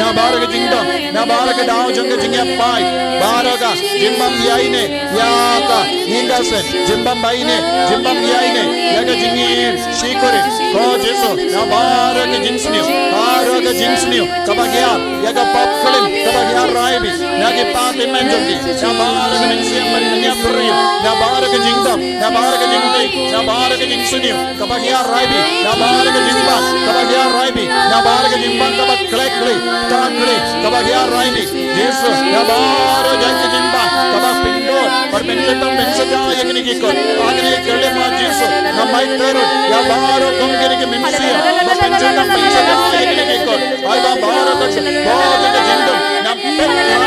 Na baroh ka jingdom. Na baroh ka daw jong ka jingïapai. Baroh ka jingbym ïaineh ïa ka ïing ka sem. Jingbym ïaineh. Jingbym ïaineh ïa ka jingim. Shikori. Ko Jisu. Na baroh ka jingsniew. Baroh ka jingsniew. Kaba hiar. Ïa ka pop klim, kaba hiar rai beiñ, na ki kpa tymmen jong ki, na baroh ka mynsiem ban ïa briew, na baroh ka jingdom, na baroh ka jingdei, na baroh ka jingsniew, kaba hiar rai beiñ, na baroh ka jingbang, kaba hiar rai beiñ, na baroh ka jingbang, kaba klek kli, ta kli, kaba hiar rai beiñ, Jisu, na baroh jait ka jingbang, kaba pyndonkam, ban pynshitom, pynsaja ïa kine ki kot, ha kine ki kyrdan ma Jisu, nga ai tyrut, ïa baroh kum kine ki mynsiem, ba pynjynjar pynsaja ïa kine ki kot. Ai ba baroh ka jingdum, ba ka jingdum. Ngam pynkhraw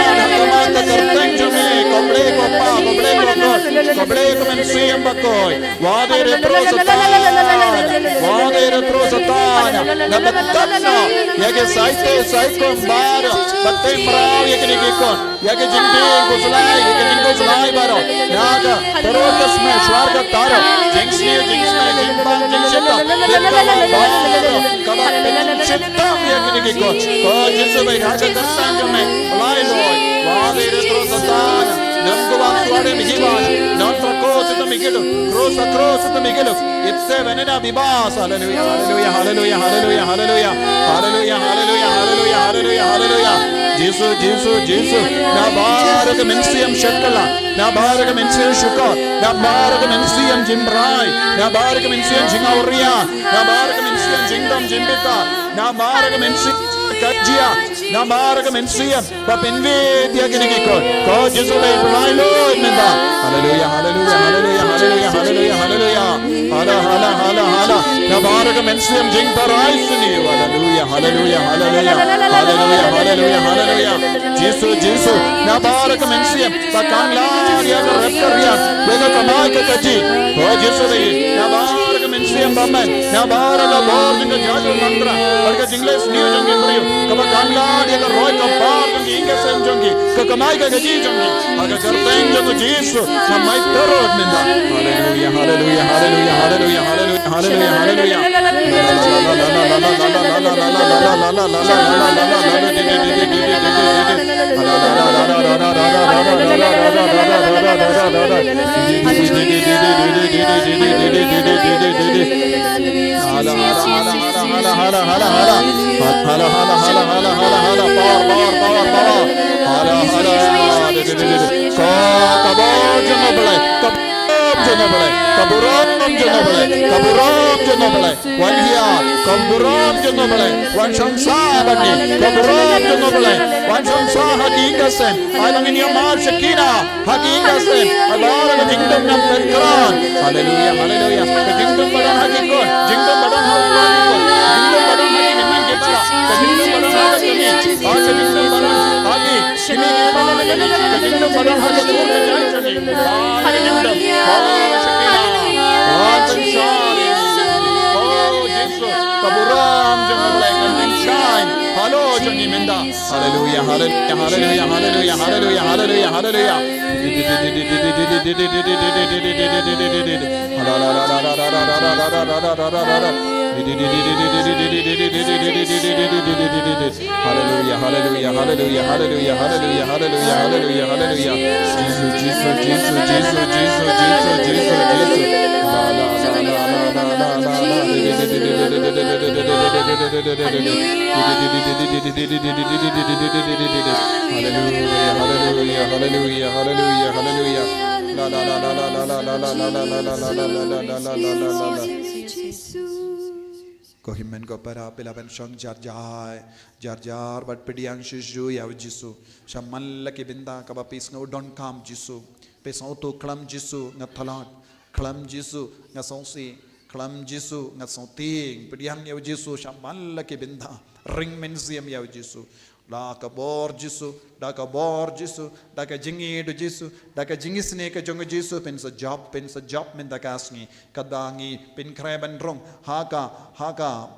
ha ka kyrteng jong me, ko Blei ko Pa, ko Blei ko Khun, ko Blei ko Mynsiem Bakhuid. Wat ïa ri tru Satan. Wat ïa ri tru Satan. Nga btap noh ïa ki saite saikum baroh. Ba tei mraw ïa kine ki kot. Ïa ka jingdih khuslai, ïa ka jingkhuslai baroh. Na ka tyrwa ka sma, shwa ka tyrwa. Jingsniew, jingsniew, jingbang, jingshitom. Dei ka baroh. Kaba jingshitom ïa kine ki kot. Ko Jisu ba ha ka kyrteng jong me. Blai loi. Wat ïa ri tru Satan. Nym khublei shuwa ri mi ki ba. Nym tyrko sita mi ki duk. Krus, krus sita mi ki duk. Ipse bene da bibas. Haleluya, haleluya, haleluya, haleluya, haleluya. Haleluya, haleluya, haleluya, haleluya, haleluya. Jisu, Jisu, Jisu. Na baroh ka mynsiem shakala. Na baroh ka mynsiem shukor. Na baroh ka mynsiem jingbrai. Na baroh ka mynsiem jingawria. Na baroh ka mynsiem jingdom jingbitar. Na baroh ka mynsiem kajia. Na baroh ka mynsiem ba pynwit ïa kine ki kot. Ko Jisu ba pynlait lut mynta. Haleluya, haleluya, haleluya, haleluya, haleluya, haleluya. Hala, hala, hala, hala. Na baroh ka mynsiem jingtharai sniew. Haleluya, haleluya, haleluya. Haleluya, haleluya, haleluya. Jisu, Jisu. Na baroh ka mynsiem ba kam lah ïa ka rep ka riang, ïa ka kamai ka kajih. Ko Jisu ba ïeit. Na baroh ka mynsiem ba man. Na baroh ka bor jong ka jaitbynriew nongtrei. Bad ka jingleh sniew jong ki briew. Kaba kam lah ïa ka roi ka par jong ki ïing ka sem jong ki. Ka kamai ka kajih jong ki. Ha ka kyrteng jong u Jisu. Nga ai tyrut mynta. Haleluya, haleluya, haleluya, haleluya, haleluya, haleluya, haleluya. Hala, hala, hala. Hala, hala, hala, hala, hala, hala. Power, power, power, power. Hala, hala. Ka, ka bor jong U Blei. Ka bor jong U Blei. Ka burom jong U Blei. Ka burom jong U Blei. Wan hiar. Ka burom jong U Blei. Wan shong sah bad ngi. Ka burom jong U Blei. Wan shong sah ha ki ïing ka sem. Ai ba ngin ïoh mar Shekinah. Ha ki ïing ka sem, ha baroh ka jingdum nang pynkhraw. Haleluya, haleluya. Ka jingdum ba don ha ki khun, jingdum ba don ha ki khun, jingdum ba don ha ki hynmen ki para, ka jingdum ba don ha ka kmie, ha ka jingdum ba don ha ki kmie ki para, ka jingdum ba don ha ka khun ka jait jong ki. Haleluya. Oh, Shekinah. Wan pynshai. Oh, Jisu. Ka burom jong U Blei kan pynshai halor jong ngi mynta. Haleluya, haleluya, haleluya, haleluya, haleluya, haleluya, haleluya. Haleluya, haleluya, haleluya, haleluya, haleluya, haleluya, haleluya, haleluya. Jisu, Jisu, Jisu, Jisu, Jisu, Jisu, Jisu, Jisu. La, la, la, la, la, la, la, la, la. Haleluya, haleluya, haleluya, haleluya, haleluya, haleluya. La, la, la, la, la. Ko hynmen ko para, phi lah ban shong jar jar, jar jar bad pdiang shuh shuh ïa u Jisu. Shaman la ki bynta kaba phi sngew donkam Jisu. Phi sngew tu khlem Jisu nga thalat. Khlem Jisu nga sngewsih. Khlem Jisu nga sngewtieng. Pdiang ïa u Jisu shaman la ki bynta. Ring mynsiem ïa u Jisu. Da ka bor Jisu, da ka bor Jisu, da ka jingïeit u Jisu, da ka jingisynei ka jong u Jisu, phin sa jop, phin sa jop mynta ka sngi, ka da ngi, phin khreh ban rung, ha ka, ha ka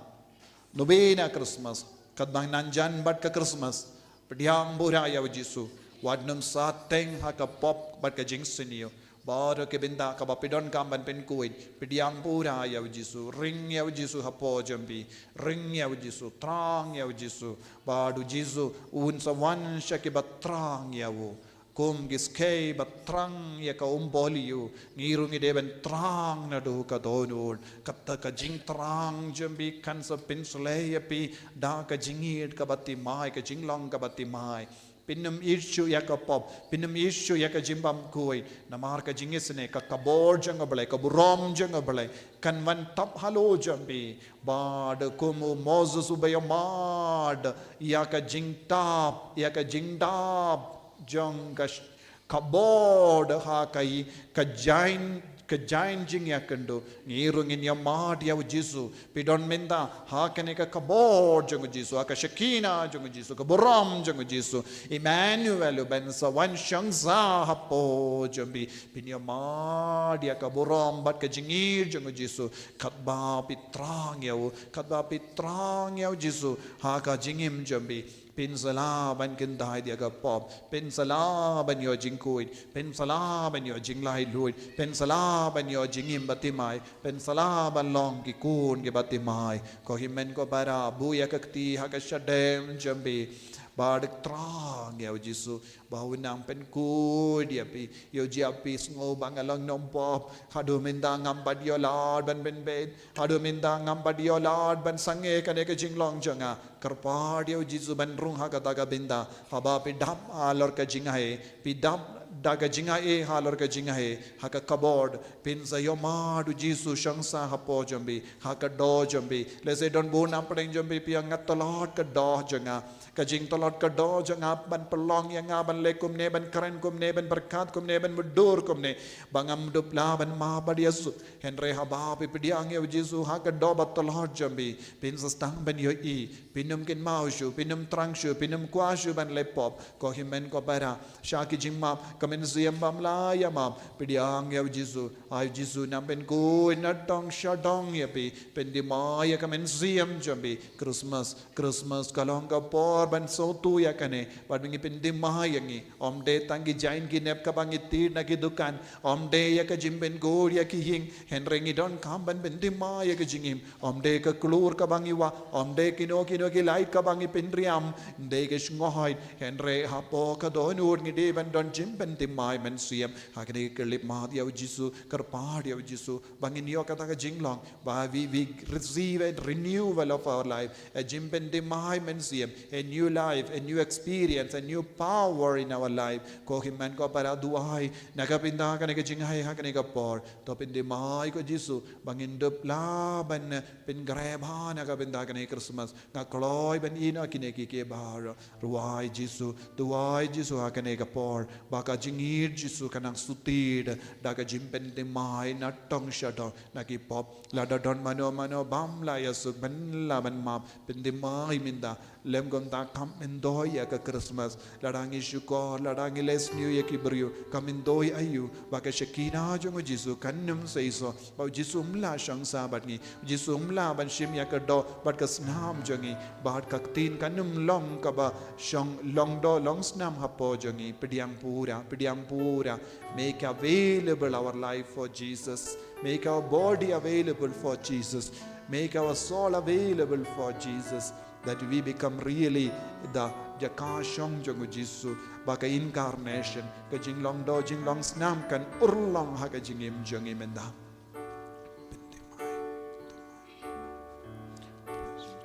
novena Christmas, ka da ngi nang jan bad ka Christmas, pdiang bura ïa u Jisu, wat nym sa teng ha ka pop bad ka jingsniew, baroh ki bynta kaba phi donkam ban pynkhuid, pdiang pura ïa u Jisu, ring ïa u Jisu hapoh jong phi, ring ïa u Jisu, thrang ïa u Jisu, bad u Jisu un sa wan sha kiba thrang ïa u. Kum ki skei ba thrang ïa ka umpohliew, ngi ruh ngi dei ban thrang naduh ka dohnud, kata ka jingthrang jong phi kan sa pynsleh ïa phi da ka jingïeit kaba thymmai, ka jinglong kaba thymmai. Phin ym ïeit shuh ïa ka pop, phin ym ïeit shuh ïa ka jingbymkhuid, namar ka jingisynei, ka kabor jong U Blei, ka burom jong U Blei kan wan tap halor jong phi. Bad kum u Moses uba ïamad ïa ka jingtap, ïa ka jingtap jong ka sh-, kabor ha ka i-, ka jaiñ, ka jaiñ jingïakynduh. Ngi ruh ngin ïamad ïa u Jisu. Phi don mynta ha kane ka kabor jong u Jisu, ha ka Shekinah jong u Jisu, ka burom jong u Jisu. Emmanuel u ban sa wan shong sah hapoh jong phi. Phin ïamad ïa ka burom bad ka jingïeit jong u Jisu. Katba phi thrang ïa u, katba phi thrang ïa u Jisu ha ka jingim jong phi. Phin sa lah ban kyntait ïa ka pop, phin sa lah ban ïoh jingkhuid, phin sa lah ban ïoh jinglaitluid, phin sa lah ban ïoh jingim ba thymmai, phin sa lah ban long ki khun kiba thymmai. Ko hynmen ko para, buh ïa ka kti ha ka shadem jong phi bad thrang ïa u Jisu ba un nang pynkhuid ïa phi. Ïoh jia phi sngew ba nga long nongpop, haduh mynta ngam pat ïoh lad ban pynbeit, haduh mynta ngam pat ïoh lad ban sangeh kane ka jinglong jong nga. Kyrpad ïa u Jisu ban rung ha kata ka bynta. Haba phi dap halor ka jingaiei, phi dap da ka jingaiei halor ka jingaiei, ha ka kabor, phin sa ïamad u Jisu shong sah hapoh jong phi, ha ka doh jong phi. Lehse don bun na pdeng jong phi, phi ong, nga tlot ka doh jong nga. Ka jingtlot ka doh jong nga ban pynlong ïa nga ban leh kumne, ban kren kumne, ban pyrkhat kumne, ban mutdur kumne, ba ngam dup lah ban map bad Jisu. Hynrei haba phi pdiang ïa u Jisu ha ka doh ba tlot jong phi, phin sa sdang ban ïohi, phin ym kynmaw shuh, phin ym thrang shuh, phin ym kwah shuh ban leh pop. Ko hynmen ko para, sha ki jingmap, ka mynsiem bym lah ïa map, pdiang ïa u Jisu. Ai u Jisu nang pynkhuid nadong shadong ïa phi, pynthymmai ïa ka mynsiem jong phi. Christmas, Christmas ka long ka por ban sngewthuh ïa kane, bad ngi pyndem ïa ngi. Ym dei tang ki jaiñ ki nep kaba ngi tied na ki dukan, ym dei ïa ka jingpyngur ïa ki ïing, hynrei ngi donkam ban pyndem ïa ka jingim. Ym dei ka klur kaba ngi wah, ym dei kino kino ki lait kaba ngi pynriam, ym dei ka sngohait, hynrei hapoh ka dohnud ngi dei ban don jingpyndem mynsiem. Ha kane ka khyllipmat ïa u Jisu, kyrpad ïa u Jisu ba ngin ïoh kata ka jinglong, ba we, we receive a renewal of our life, a jingpyndem mynsiem, a new life, a new experience, a new power in our life. Ko hynmen ko para, duwai na ka bynta kane ka jingai ha kane ka por. To pyndem ko Jisu ba ngin dup lah ban pyngrep ha na ka bynta kane Christmas. Nga kloi ban ïehnoh kine kiei kiei baroh. Duwai Jisu, duwai Jisu ha kane ka por, ba ka jingïeit Jisu kan nang sutit da ka jingpyndem na tong sha tong na ki pop. Lada don mano mano bym lah ïasuk, bym lah ban map, pyndem mynta. Lem kumta kam myntoi ïa ka Christmas. Lada ngi shukor, lada ngi leh sniew ïa ki briew, kam myntoi aïu, ba ka Shekinah jong u Jisu kan ym seisoh. Ba u Jisu um lah shong sah bad ngi. U Jisu um lah ban shim ïa ka doh bad ka snam jong ngi. Bad ka ktien kan ym long kaba shong long doh long snam hapoh jong ngi. Pdiang pura, pdiang pura. Make available our life for Jesus. Make our body available for Jesus. Make our soul available for Jesus. That we become really the jaka shong jong u Jisu. Ba ka incarnation, ka jinglong doh jinglong snam kan urlong ha ka jingim jong ngi mynta.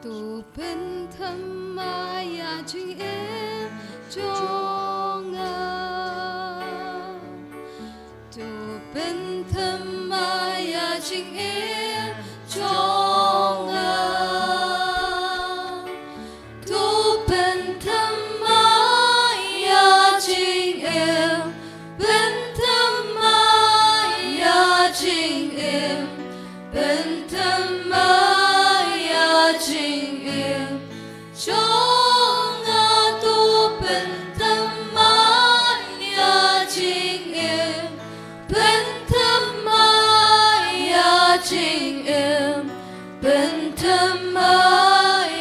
To pynthymmai ïa jingim jong nga. To pynthymmai ïa jingim jong nga. To pynthymmai ïa jingim, pynthymmai ïa jingim, pynthymmai ïa jingim jong nga. To pynthymmai ïa jingim, pynthymmai ïa jingim, pynthymmai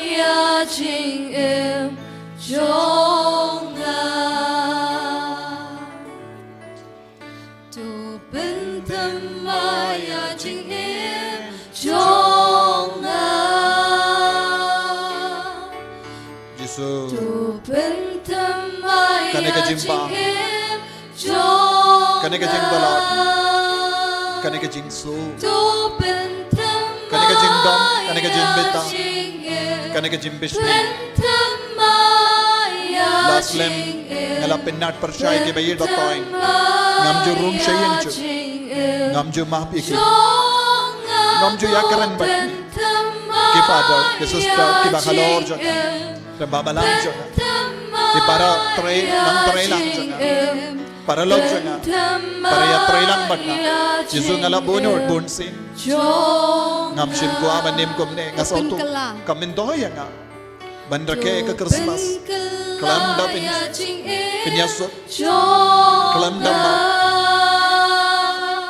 ïa jingim jong nga. To pynthymmai ïa jingim jong nga. Jisu. To pynthymmai ïa jingim jong nga. Kane ka jingpang. Kane ka jingdalot. Kane ka jingsuk. Kane ka jingdom. Kane ka jingbit. Kane ka jingbishni. La slem, nga la pynnat pyrshah ïa kiba ïeit ba thoiñ. Ngam ju rung sha ïing jong ki. Ngam ju map ïa ki. Ngam ju ïakren bad ki. Ki father, ki sister, kiba halor jong nga. Kiba balang jong nga. Ki para trei, nongtrei lang jong nga. Paralok jong nga. Para ïatrei lang bad nga. Jisu, nga la bun ur bun sien. Ngam shym kwah ban im kumne, nga sngewthuh. Kam myntoi ïa nga ban rakhe ka Christmas khlem da pyn, pynïasuk, khlem da map.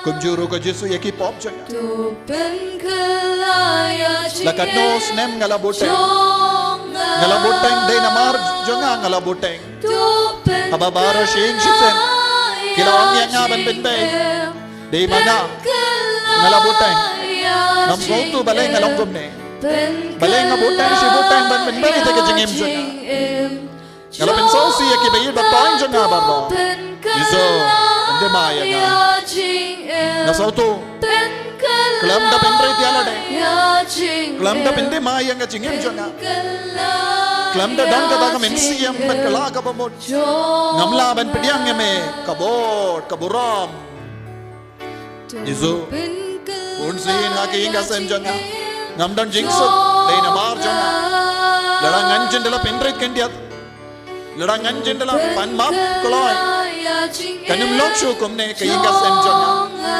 Kumjuh ruh ko Jisu ïa ki pop jong nga. La katno snem nga la buteng. Nga la buteng dei namar jong nga, nga la buteng. Haba baroh shiteng shiteng ki la ong ïa nga ban pynbeit. Dei ma nga, nga la buteng. Ngam sngewthuh balei nga long kumne. Balei nga buteng shi buteng ban pynbeit ïa ka jingim jong nga. Nga la pynsngewsih ïa kiba ïeit ba thoiñ jong nga baroh. Jisu, pynthymmai ïa nga. Nga sngewthuh khlem da pynrit ïa lade, khlem da pynthymmai ïa ka jingim jong nga, khlem da don kata ka mynsiem ban kylla kaba mut, ngam lah ban pdiang ïa me ka bor ka burom. Jisu, bun sien ha ka ïing ka sem jong nga ngam don jingsuk, dei namar jong nga. Lada ngan jin da la pynrit khyndiat, lada ngan jin da la pan map kloi, kan ym long shuh kumne ka ïing ka sem jong nga.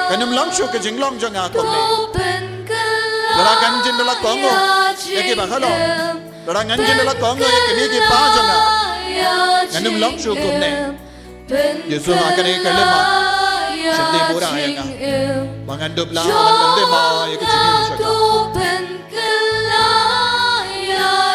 Kan ym long shuh ka jinglong jong nga kumne. Lada ngan jin da la kohnguh ïa kiba halor, lada ngan jin da la kohnguh ïa kine ki pa jong nga, kan ym long shuh kumne. Jisu, ha kane ka lima, shim dei pura ïa nga ba ngan dup lah ban pynthymmai ïa ka jingim jong nga.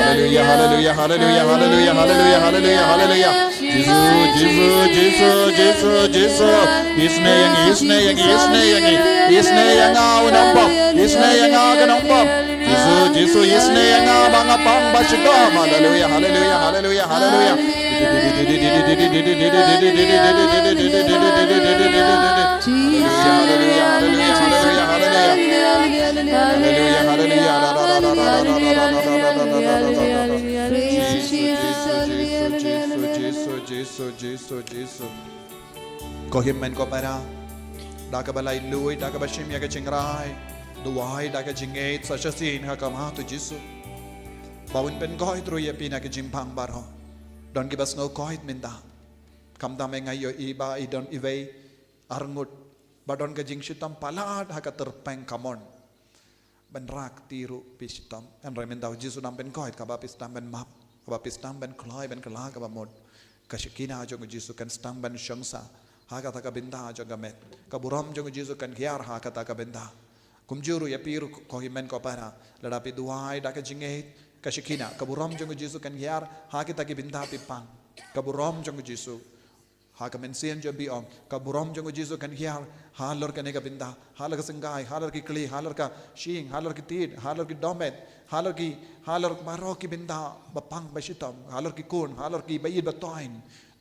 Hallelujah, hallelujah, hallelujah, hallelujah, hallelujah, hallelujah, hallelujah. Jisu, Jisu, Jisu, Jisu, Jisu. Isynei ïa ngi, isynei ïa ngi, isynei ïa ngi. Isynei ïa nga u nongpop, isynei ïa nga ka nongpop. Jisu, Jisu, isynei ïa nga ba nga pang ba shitom. Haleluya, haleluya, haleluya, haleluya. Haleluya, haleluya, haleluya, haleluya. Haleluya, haleluya. Jisu, Jisu, Jisu, Jisu, Jisu, Jisu, Jisu, Jisu. Ko hynmen ko para, da kaba laitluid, da kaba shim ïa ka jingrai, duwai da ka jingngeit sa shisien ha khmat u Jisu. Ba un pynkoit ruh ïa phi na ka jingpang baroh. Don kiba sngew koit mynta. Khamtam nga ïohi ba i don iwei arngut ba don ka jingshitom palat ha ka tyrpeng kamon. Ban rak ti ruh phi shitom. Hynrei mynta u Jisu dang pynkoit, kaba phi sdang ban map, kaba phi sdang ban kloi, ban kylla kaba mut. Ka shakina jong u Jisu kan sdang ban shong sah ha kata ka bynta jong ka met. Ka burom jong u Jisu kan hiar ha kata ka bynta. Kumjuh ruh ïa phi ruh ko hynmen ko para, lada phi duwai da ka jingngeit, ka shakina, ka burom jong u Jisu kan hiar ha kita ki bynta phi pang. Ka burom jong u Jisu ha ka mynsiem jong phi, ong, ka burom jong u Jisu kan hiar halor kane ka bynta, halor ka syngkai, halor ki kli, halor ka shyieng, halor ki tied, halor ki dohmet, halor ki, halor baroh ki bynta ba pang ba shitom, halor ki khun, halor ki ba ïeit ba toiñ.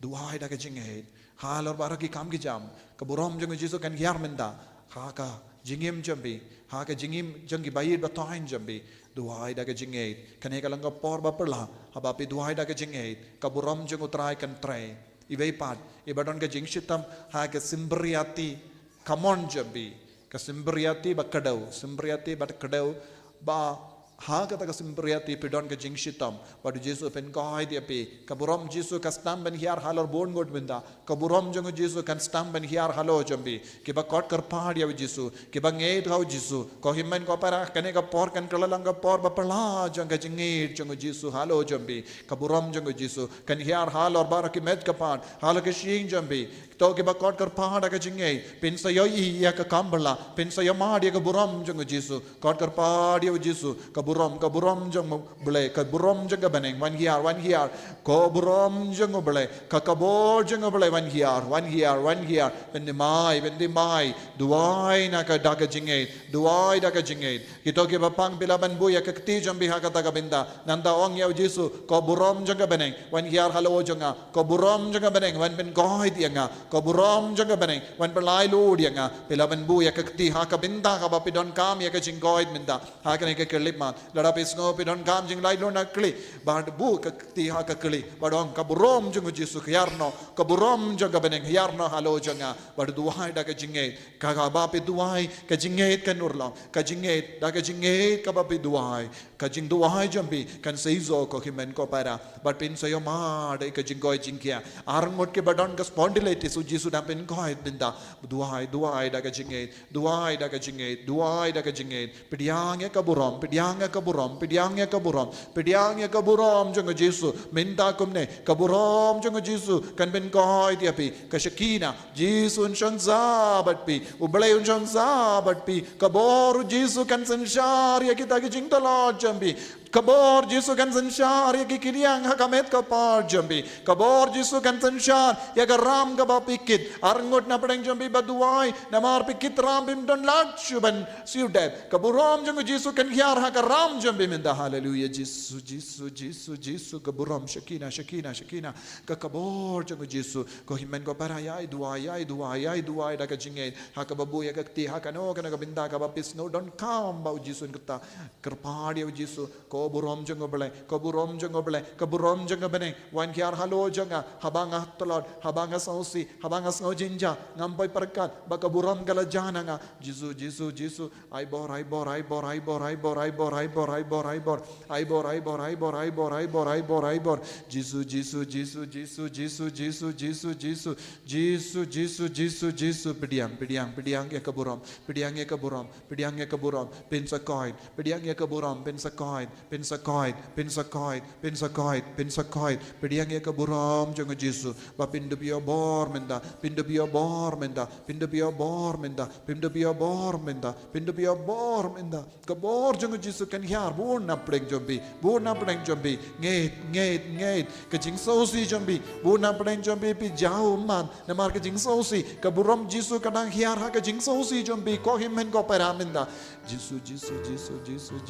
Duwai da ka jingngeit halor baroh ki kam ki jam. Ka burom jong u Jisu kan hiar mynta ha ka jingim jong phi, ha ka jingim jong ki ba ïeit ba toiñ jong phi. Duwai da ka jingngeit. Kane ka long ka por ba pyrshah, haba phi duwai da ka jingngeit, ka burom jong u Trai kan trei. Iwei pat iba don ka jingshitom ha ka symbai ïa ti kamon jong phi, ka symbai ïa ti ba kdew, symbai ïa ti ba kdew, ba Ha kata ka sympriati phi don ka jingshitom, bad u Jisu u pynkoit ïa phi. Ka burom Jisu ka sdang ban hiar halor bun ngut mynta. Ka burom jong u Jisu kan sdang ban hiar halor jong phi. Kiba kot kyrpad ïa u Jisu, kiba ngeit ha u Jisu, ko hynmen ko para, kane ka por kan kylla long ka por ba phylla jong ka jingngeit jong u Jisu halor jong phi. Ka burom jong u Jisu kan hiar halor baroh ki met ki par, halor ki shyieng jong phi. To kiba kot kyrpad da ka jingngeit, phin sa ïohi ïa ka kam phylla, phin sa ïohmad ïa ka burom jong u Jisu. Kot kyrpad ïa u Jisu, ka burom, ka burom jong u Blei, ka burom jong ka bneng, wan hiar, wan hiar. Ka burom jong u Blei, ka kabor jong u Blei, wan hiar, wan hiar, wan hiar. Pyndem ai, pyndem ai. Duwai na ka da ka jingngeit, duwai da ka jingngeit. Kito kiba pang, phi lah ban buh ïa ka kti jong phi ha kata ka bynta. Nangta ong ïa u Jisu, ka burom jong ka bneng, wan hiar halor jong nga. Ka burom jong ka bneng, wan pynkoit ïa nga. Ka burom jong ka bneng, wan pynlait lut ïa nga. Phi lah ban buh ïa ka kti ha ka bynta kaba phi donkam ïa ka jingkoit mynta. Ha kane ka khyllipmat, lada phi sngew phi donkam jinglait lut na khlieh, bad buh ka kti ha ka khlieh, bad ong, ka burom jong u Jisu hiar noh, ka burom jong ka bneng hiar noh halor jong nga. Bad duwai da ka jingngeit. Ka, kaba phi duwai, ka jingngeit kan urlong. Ka jingngeit, da ka jingngeit kaba phi duwai, ka jingduwai jong phi kan sa ïoh, ko hynmen ko para. Bad phin sa ïohmad ïa ka jingkoit jingkhiah. Arngut kiba don ka spondylitis, u Jisu u dang pynkoit mynta. Duwai, duwai da ka jingngeit, duwai da ka jingngeit, duwai da ka jingngeit. Pdiang ïa ka burom, pdiang ïa ka burom, pdiang ïa ka burom, pdiang ïa ka burom jong u Jisu. Mynta kumne, ka burom jong u Jisu kan pynkoit ïa phi. Ka Shekinah, Jisu un shong sha bad phi. U Blei un shong sha bad phi. Ka bor u Jisu kan synshar ïa kita ki jingtlot jong phi. Ka bor Jisu kan synshar ïa ki kyndiang ha ka met ka por jong phi. Ka bor Jisu kan synshar ïa ka ram kaba phi kit. Arngut na pdeng jong phi, ba duwai, namar phi kit ram, phim don lad shuh ban siew dep. Ka burom jong u Jisu kan hiar ha ka ram jong phi mynta. Haleluia. Jisu, Jisu, Jisu, Jisu. Ka burom, Shekinah, Shekinah, Shekinah. Ka, ka bor jong u Jisu. Ko hynmen ko para, ïai duwai, ïai duwai, ïai duwai da ka jingngeit. Ha kaba buh ïa ka kti, ha kano kano ka bynta kaba phi sngew donkam ba u Jisu un kyrta. Kyrpad ïa u Jisu, ka burom jong u Blei, ka burom jong u Blei, ka burom jong u Blei. Wan hiar halor jong nga, haba nga tlot, haba nga sngewsih, haba nga sngew jynjar, ngam poi pyrkhat ba ka burom ka la jan ha nga. Jisu, Jisu, Jisu, ai bor, ai bor, ai bor, ai bor, ai bor, ai bor, ai bor, ai bor, ai bor, ai bor, ai bor, ai bor, ai bor, ai bor, ai bor, ai bor. Jisu, Jisu, Jisu, Jisu, Jisu, Jisu, Jisu, Jisu, Jisu, Jisu, Jisu, pdiang, pdiang, pdiang ïa ka burom, pdiang ïa ka burom. Pdiang ïa ka burom, phin sa koit. Pdiang ïa ka burom, phin sa koit, phin sa koit, phin sa koit, phin sa koit, phin sa koit. Pdiang ïa ka burom jong u Jisu, ba phin da ïoh bor mynta, phin da ïoh bor mynta, phin da ïoh bor mynta, phin da ïoh bor mynta, phin da ïoh bor mynta. Ka bor jong u Jisu kan hiar bun na pdeng jong phi, bun na pdeng jong phi. Ngeit, ngeit, ngeit. Ka jingsngewsih jong phi, bun na pdeng jong phi, phi jaw ummat. Namar ka jingsngewsih, ka burom Jisu ka dang hiar ha ka jingsngewsih jong phi, ko hynmen ko para mynta. Jisu, Jisu, Jisu, Jisu.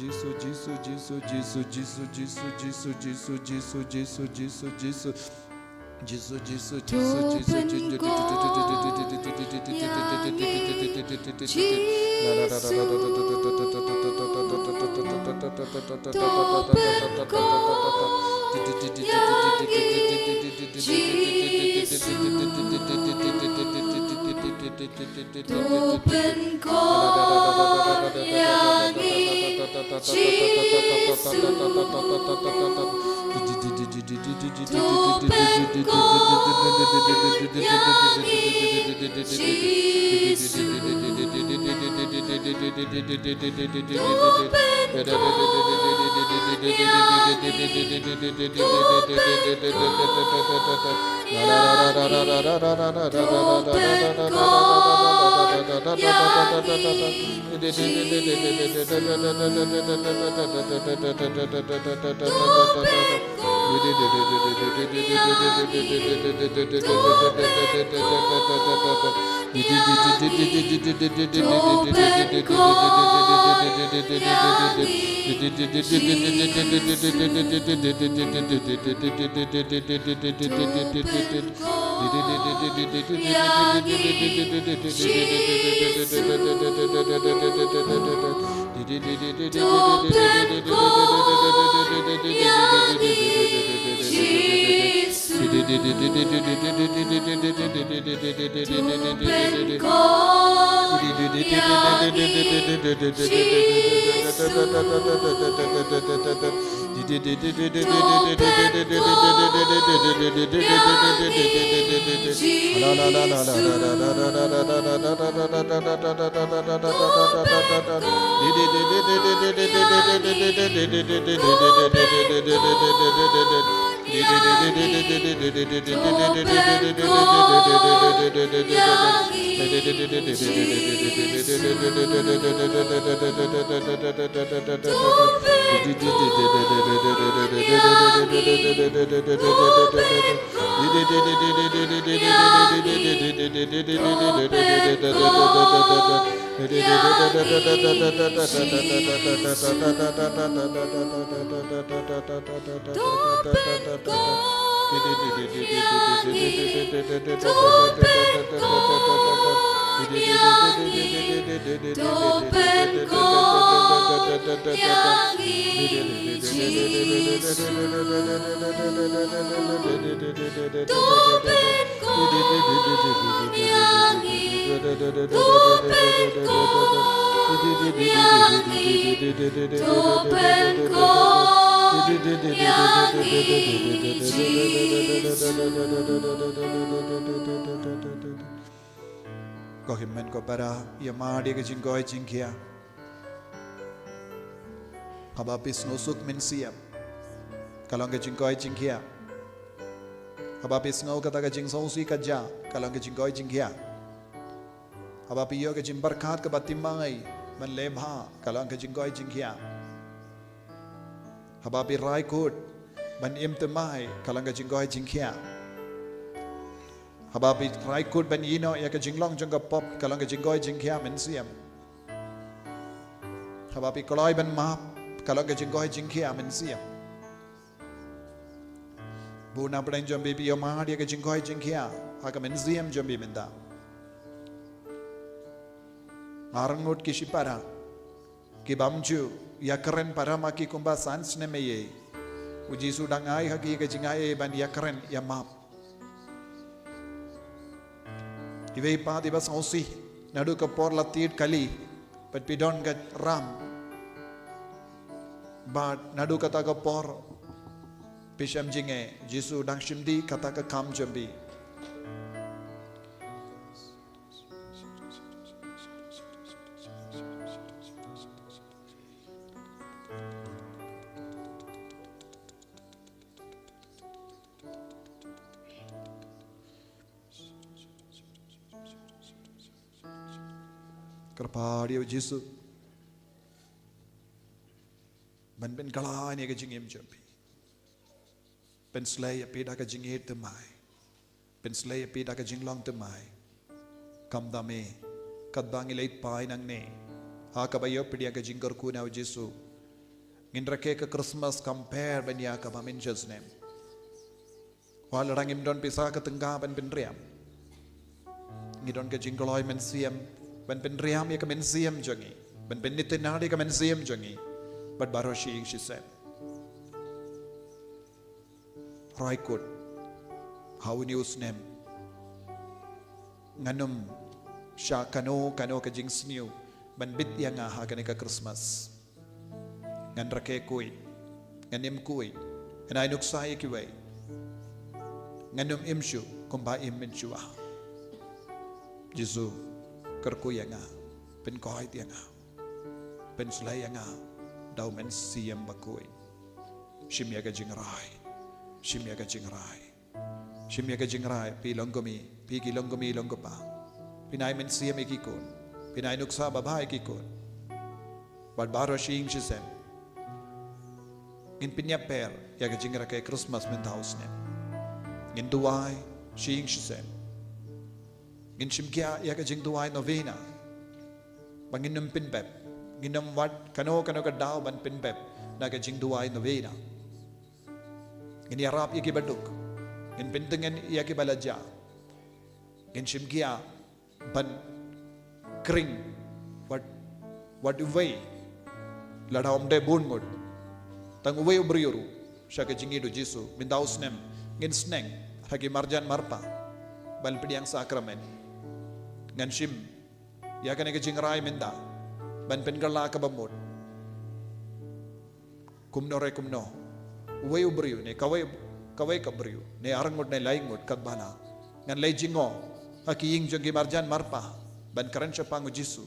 Ko hynmen ko para, ïa mad ïa ka jingkoit jingkhiah. Haba phi sngewsuk mynsiem, ka long ka jingkoit jingkhiah. Haba phi sngew kata ka jingsngewsih ka jia, ka long ka jingkoit jingkhiah. Haba phi ïoh ka jingpyrkhat kaba thymmai ban leh bha, ka long ka jingkoit jingkhiah. Haba phi rai kut ban im thymmai, ka long ka jingkoit jingkhiah. Haba phi rai kut ban ïehnoh ïa ka jinglong jong ka pop, ka long ka jingkoit jingkhiah mynsiem. Haba phi kloi ban map, ka long ka jingkoit jingkhiah mynsiem. Bun na pdeng jong phi, phi ïa mad ïa ka jingkoit jingkhiah ha ka mynsiem jong phi mynta. Arngut ki shipara ki bym ju ïakren para ma ki kumba san snem ei ei. U Jisu dang ai ha ki ka jingai ei ban ïakren ïa map. Iwei pat iba sngewsih, naduh ka por la tied kali, bad phi don ka ram. Bad naduh kata ka por phi shem jingeh, Jisu dang shim dih kata ka kam jong phi. Kyrpad ïa u Jisu ban pynkylla ïa ka jingim jong phi. Pynsleh ïa phi da ka jingïeit thymmai. Pynsleh ïa phi da ka jinglong thymmai. Khamtam eh, katba ngi leit phai nangne ha kaba ïoh pdiang ka jingkyrkhu na u Jisu, ngin rakhe ka Christmas kam pher ban ïa kaba mynta snem. Wat la ngim don pisa ka tyngka ban pynriam, ngi don ka jingkloi mynsiem ban pynriam ïa ka mynsiem jong ngi, ban pynïaid ïa ka mynsiem jong ngi bad baroh shi ïing shi sem. Rai kut, ha une u snem ngan ym shah kano kano ka jingsniew ban bit ïa nga ha kane ka Christmas. Ngan rakhe khuid, ngan im khuid, ngan ai nuksa ïa kiwei. Ngan ym im shuh kumba im mynshuwa. Jisu, kyrkhu ïa nga, pynkoit ïa nga, pynsleh ïa nga da u Mynsiem Bakhuid. Shim ïa ka jingrai, shim ïa ka jingrai. Shim ïa ka jingrai, phi long kum i, phi ki long kum i long kum pa. Phin ai mynsiem ïa ki khun, phin ai nuksa babha ïa ki khun. Bad baroh shi ïing shi sem ngin pynïapher ïa ka jingrakhe Christmas mynta u snem. Ngin duwai shi ïing shi sem. Ngin shim khia ïa ka jingduwai novena. Ba ngin ym pynbeit, ngin ym wad kano kano ka daw ban pynbeit na ka jingduwai novena. Ngin ïarap ïa ki baduk, ngin pyntngen ïa ki balajah. Ngin shim khia ban khring wat, wat uwei, lada ym dei bun ngut, tang uwei u briew ruh sha ka jingïeit u Jisu mynta u snem. Ngin sneng ha ki marjan marpa ban pdiang sakramen. Ngan shim ïa kane ka jingrai mynta ban pynkylla kaba mut. Kumno re kumno, uwei u briew ne kawei, kawei ka briew ne arngut ne laingut katba lah, ngan leit jngoh ha ki ïing jong ki marjan marpa ban kren shaphang u Jisu,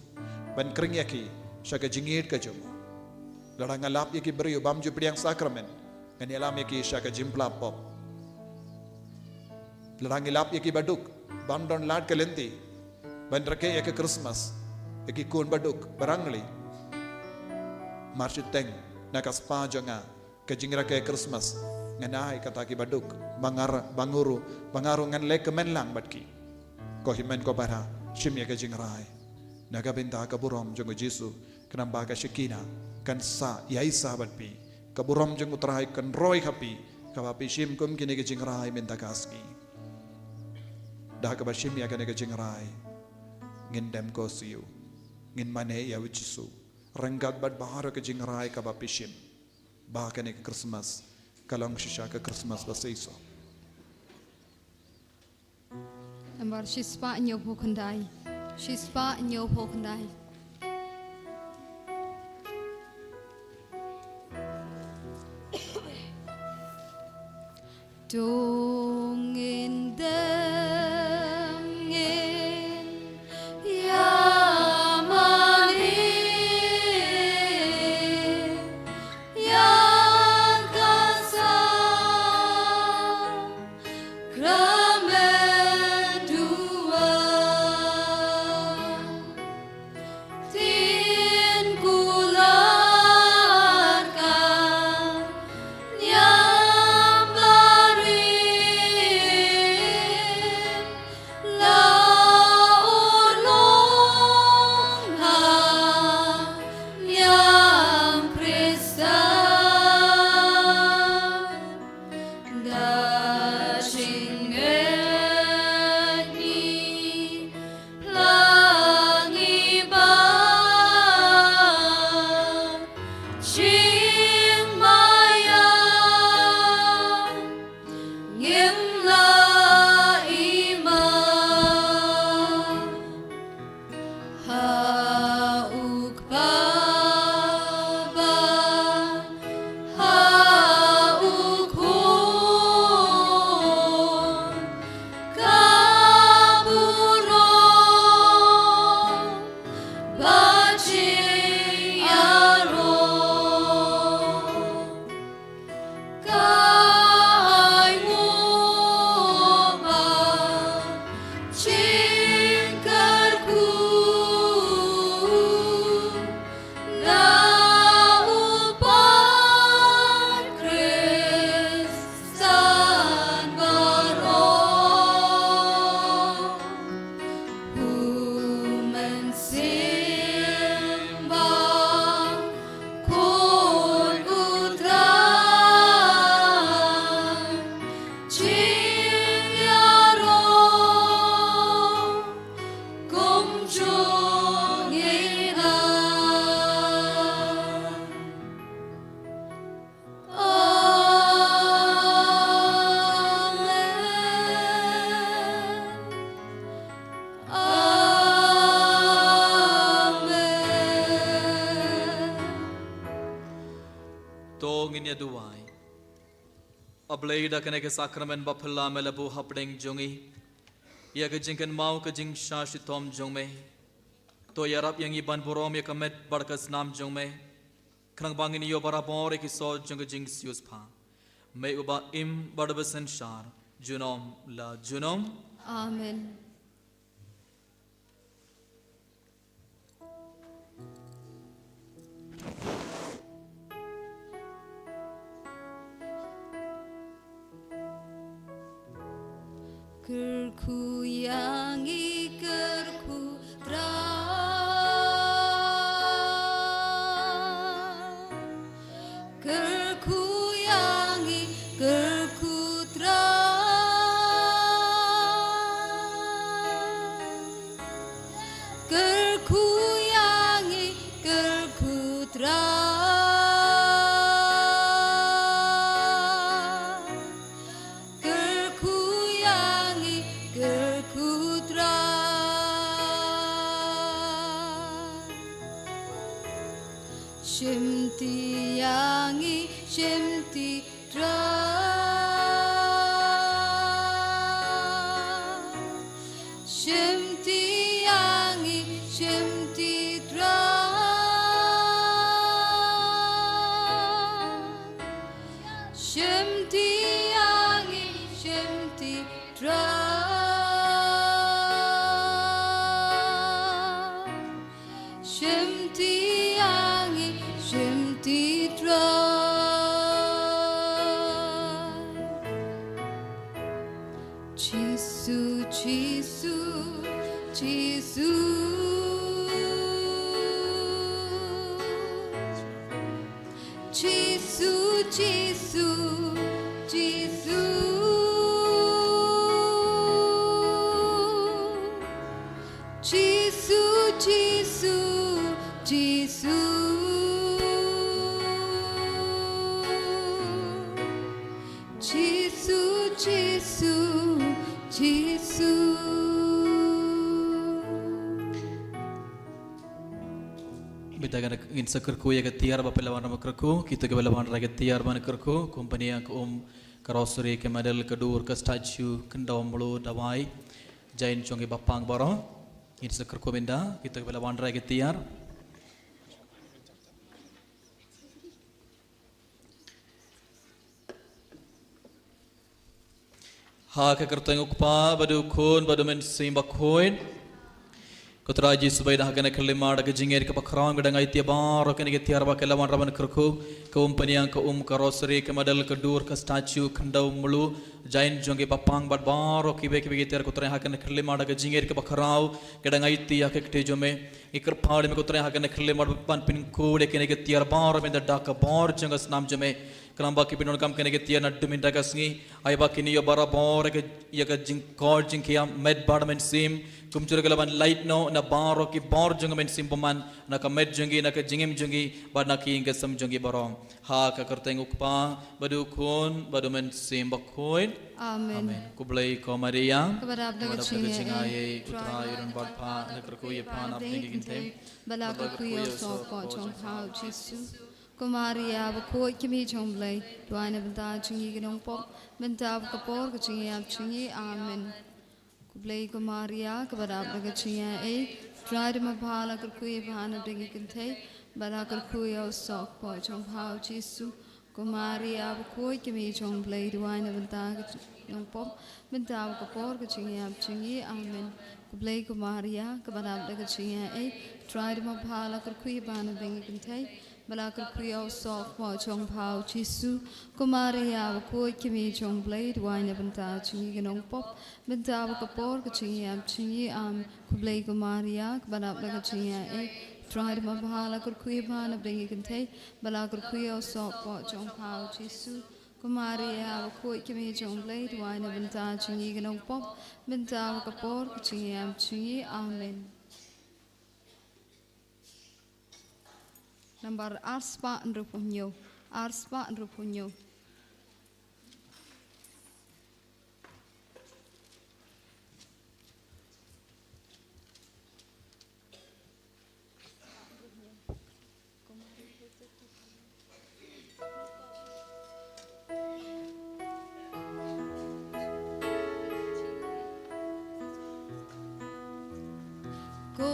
ban khring ïa ki sha ka jingïeit ka jong u. Lada nga lap ïa ki briew bym ju pdiang sakramen, ngan ïalam ïa ki sha ka jingpla pop. Lada ngi lap ïa ki baduk bym don lad ka lynti ban rakhe ïa ka Christmas, ïa ki khun baduk barangli, mar shiteng na ka spah jong nga ka jingrakhe Christmas ngan ai kata ki baduk, ba nga ruh, ba nga ruh ngan leh kmen lang bad ki. Ko hynmen ko para, shim ïa ka jingrai na ka bynta ka burom jong u Jisu, khnang ba ka Shekinah kan sah ïaisah bad phi. Ka burom jong u Trai kan roi ha phi, kaba phi shim kum kine ki jingrai mynta ka sngi. Da kaba shim ïa kane ka jingrai, ngin dem ko siew, ngin mane ïa u Jisu ryngkat bad baroh ka jingrai kaba phi shim, ba kane ka Christmas ka long shisha ka Christmas ba seisoh. Nambar shispah hynñiewphew khyndai. Shispah hynñiewphew khyndai. To ngin dem ngin ïa mane ïa ka sa kramen dua. Tin kular ka niam barit, la urlong ha niam Khristan. Da jingngeit ngi plang i ba jingmaïa ngim la i ma. Ha u Kpa ba ha u Khun ka burom ba jingïaroh. Ka ainguh ba jingkyrkhu na u Paid Khristan baroh. U Mynsiem Bakhuid U Trai, jingïaroh kumjuh ngin ai. Amen. Amen. To ngin ïa duwai. A Blei, da kane ka sakramen baphylla me la buh hapdeng jong ngi ïa ka jingkynmaw ka jingshah shitom jong me. To ïarap ïa ngi ban burom ïa ka met bad ka snam jong me, khnang ba ngin ïoh barabor ïa ki soh jong ka jingsiewspah. Me uba im bad uba synshar junom la junom. Amen. Kyrkhu ïa ngi, kyrkhu Trai. Kyrkhu ïa ngi, kyrkhu Trai. Kyrkhu ïa ngi, kyrkhu Trai. Kyrkhu Shimti ïa ngi, shimti Trai. Shimti ïa ngi, shimti Trai. Shimti ïa ngi, shimti Trai. Shimti ïa ngi, shimti Trai. Jisu, Jisu, Jisu. Jisu, Jisu, Jisu. Jisu, Jisu, Jisu. Jisu, Jisu, Jisu. Mynta ngin sa kyrkhu ïa ka tiar ba phi la wanrah ban kyrkhu, kito kiba la wanrah ïa ka tiar ban kyrkhu, kum Bani ïa ka um ka rosary, ka medal, ka dur, ka statue, khyndew, mluh, dawai, jaiñ jong ki bapang baroh. Ngin sa kyrkhu mynta, kito kiba la wanrah ïa ka tiar. Ha ka kyrteng u Kpa, bad u Khun, bad u Mynsiem Bakhuid. Ko Trai Jisu ba ïeit, ha kane ka khyllipmat da ka jingngeit kaba khraw, ngi dang aiti ïa baroh kine ki tiar ba ki la wanrah ban kyrkhu, ka um pynïang, ka um, ka rosary, ka medal, ka dur, ka statue, khyndew, mluh, jaiñ jong ki bapang, bad baroh kiwei kiwei ki tiar, ko Trai, ha kane ka khyllipmat da ka jingngeit kaba khraw, ngi dang aiti ïa ka kti jong me. Ngi kyrpad ïa me, ko Trai, ha kane ka khyllipmat ban pynkhuid ïa kine ki tiar baroh mynta da ka bor jong ka snam jong me. Khnang ba kiba pyndonkam kine ki tiar naduh mynta ka sngi, ai ba kin ïoh barabor ïa ka, ïa ka jingkoit jingkhiah met bad mynsiem. Kumjuh ruh ki lah ban lait noh na baroh ki bor jong ka mynsiem bymman, na ka met jong ki, na ka jingim jong ki, bad na ki ïing ki sem jong ki baroh. Ha ka kyrteng u Kpa, bad u Khun, bad u Mynsiem Bakhuid. Amen. Amen. Khublei ko Maria. Kaba dap da ka jingaiei, u Trai u don bad pha, la kyrkhu ïa pha na pdeng ki kynthei, bad la kyrkhu ïa u soh kpoh jong pha, u Jisu. Ko Maria bakhuid, ka Kmie jong u Blei, duwai na ka bynta jong ngi ki nongpop, mynta bad ka por ka jingïap jong ngi. Amen. Khublei ko Maria, kaba dap da ka jingaiei, u Trai u don bad pha, la kyrkhu ïa pha na pdeng ki kynthei, bad la kyrkhu ïa u soh kpoh jong pha, u Jisu. Ko Maria bakhuid, ka Kmie jong u Blei, duwai na ka bynta ki nongpop, mynta bad ka por ka jingïap jong ngi. Amen. Khublei ko Maria, kaba dap da ka jingaiei, u Trai u don bad pha, la kyrkhu ïa pha na pdeng ki kynthei, bad la kyrkhu ïa u soh kpoh jong pha, u Jisu. Ko Maria bakhuid, ka Kmie jong u Blei, duwai na ka bynta jong ngi ki nongpop, mynta bad ka por ka jingïap jong ngi. Amen. Khublei ko Maria, kaba dap da ka jingaiei, u Trai u don bad pha, la kyrkhu ïa pha na pdeng ki kynthei, bad la kyrkhu ïa u soh kpoh jong pha, u Jisu. Ko Maria bakhuid, ka Kmie jong u Blei, duwai na ka bynta jong ngi ki nongpop, mynta bad ka por ka jingïap jong ngi. Amen. Nambar ar spah hynriewphew hynñiew. Ar spah hynriewphew hynñiew. Ko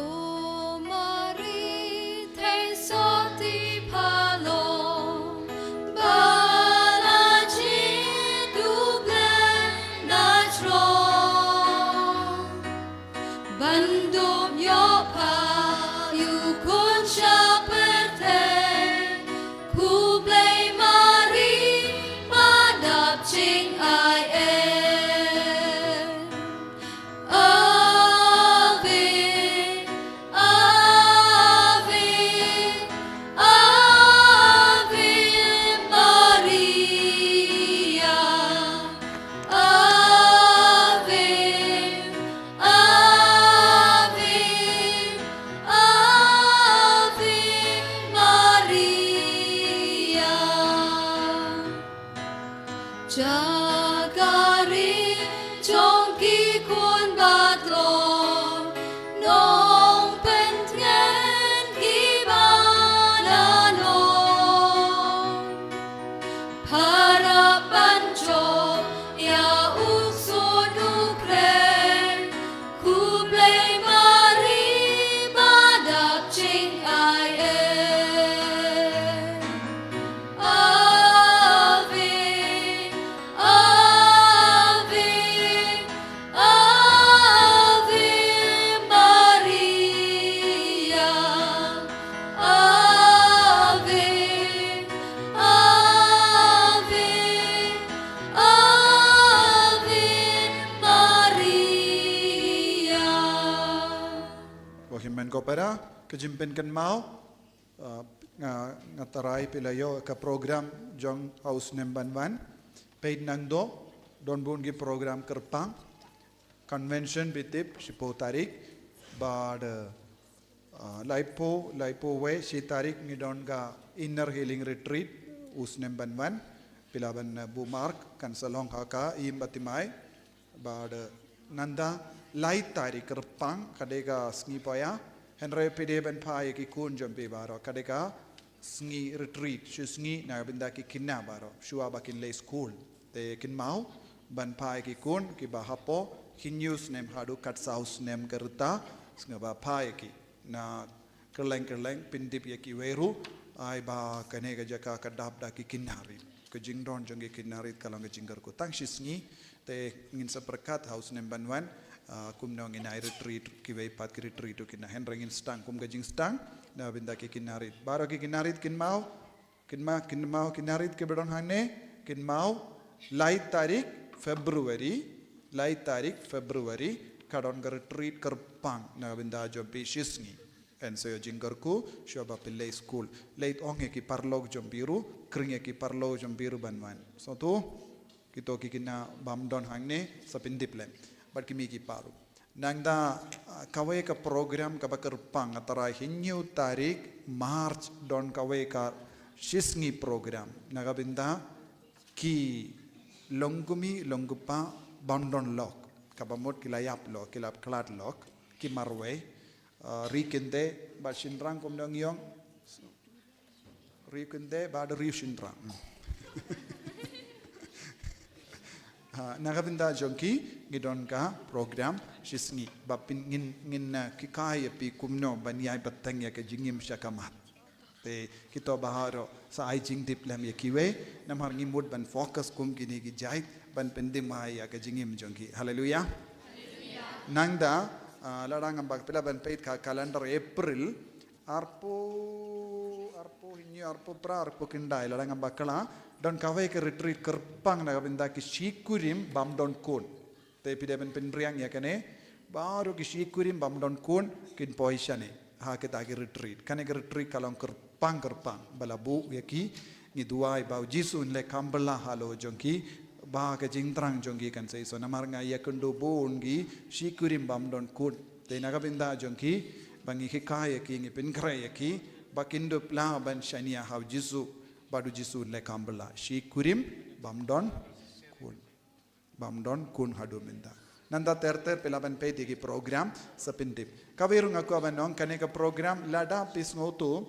Mari thei sotti pha long, ba la jied u Blei na jrong. Ban dup ïoh pha ïa u Khun sha pyrthei, khublei Mari, ba dap jingaiei. Ave, Ko para, ka jingpynkynmaw, uh, nga, nga tharai phi la ïoh ka program jong ha u snem ban wan. Peit nangto, don bun ki program kyrpang. Convention phi tip, shiphew tarik, bad, uh, uh, laiphew, laiphew wei, shi tarik ngi don ka Inner Healing Retreat, u snem ban wan. Phi lah ban, uh, bookmark, kan sa long ha ka, im ba thymmai. Bad, uh, nangta lai tarik kyrpang, ka dei ka sngi poh. Hynrei phi dei ban phai ïa ki khun jong phi baroh, ka dei ka sngi retreat, shi sngi na ka bynta ki khynnah baroh, shuwa ba kin leit skul. Te kynmaw, ban phai ki khun, kiba hapoh, hynñiew snem haduh khatsaw snem ka rta, sngewbha phai ki. Na kylleng kylleng, pyntip ïa kiwei ruh, ai ba kane ka jaka ka dap da ki khynnah rit. Ka jingdon jong ki khynnah rit ka long ka jingkyrkhu tang shi sngi, te ngin sa pyrkhat ha u snem ban wan, ah, kumno ngin ai retreat, kiwei pat ki retreat ruh kin, hynrei ngin sdang kum ka jingsdang, na bynta ki khynnah rit. Baroh ki khynnah rit kynmaw, kynmaw, kynmaw khynnah rit kiba don hangne, kynmaw lai tarik February, lai tarik February, ka don ka retreat kyrpang, na bynta jong phi shi sngi. Yn sa ïoh jingkyrkhu, shuwa ba phi leit skul. Leit ong ïa ki paralok jong phi ruh, khring ïa ki paralok jong phi ruh ban wan. Sngewthuh, kito ki khynnah bym don hangne, sa pyntip lem. Bad ki mei ki pa ruh. Nangta, ah, kawei ka program kaba kyrpang, nga tharai hynñiew tarik March don kawei ka shi sngi program. Na ka bynta ki longkmie, longkpa bym don lok. Kaba mut ki la ïap lok, ki la khlad lok, ki marwei. Ah, ri kynthei bad shynrang kumno ngi ong. Ri kynthei bad ri shynrang. Ah, na ka bynta jong ki, ngi don ka program shi sngi. Ba pyn ngin, ngin, ah, hikai ïa phi kumno ban ïai bteng ïa ka jingim sha ka mat. Te kito baroh sa ai jingtip lem ïa kiwei, namar ngi mut ban focus kum kine ki jait, ban pynthymmai ïa ka jingim jong ki. Haleluya. Nangta, ah, lada ngam bak phi lah ban peit ka calendar April, arphew, arphew hynñiew, arphew phra, arphew khyndai, lada ngam bakla, don kawei ka retreat kyrpang na ka bynta ki shi kurim bym don khun. Te phi dei ban pynriang ïa kane, baroh ki shi kurim bym don khun, kin poi shane ha kita ki retreat. Kane ka retreat ka long kyrpang kyrpang, ba la buh ïa ki, ngi duwai ba u Jisu un leh kam bylla halor jong ki, ba ka jingthrang jong ki kan sa isynei, namar nga ïakynduh bun ki shi kurim bym don khun. Te na ka bynta jong ki, ba ngi hikai ïa ki, ngi pynkhreh ïa ki, ba kin dup lah ban shaniah ha u Jisu, bad u Jisu un leh kam bylla. Shi kurim bym don khun. Bym don khun haduh mynta. Nangta ter ter phi lah ban peit ïa ki program sa pyntip. Kawei ruh nga kwah ban ong kane ka program lada phi sngewthuh,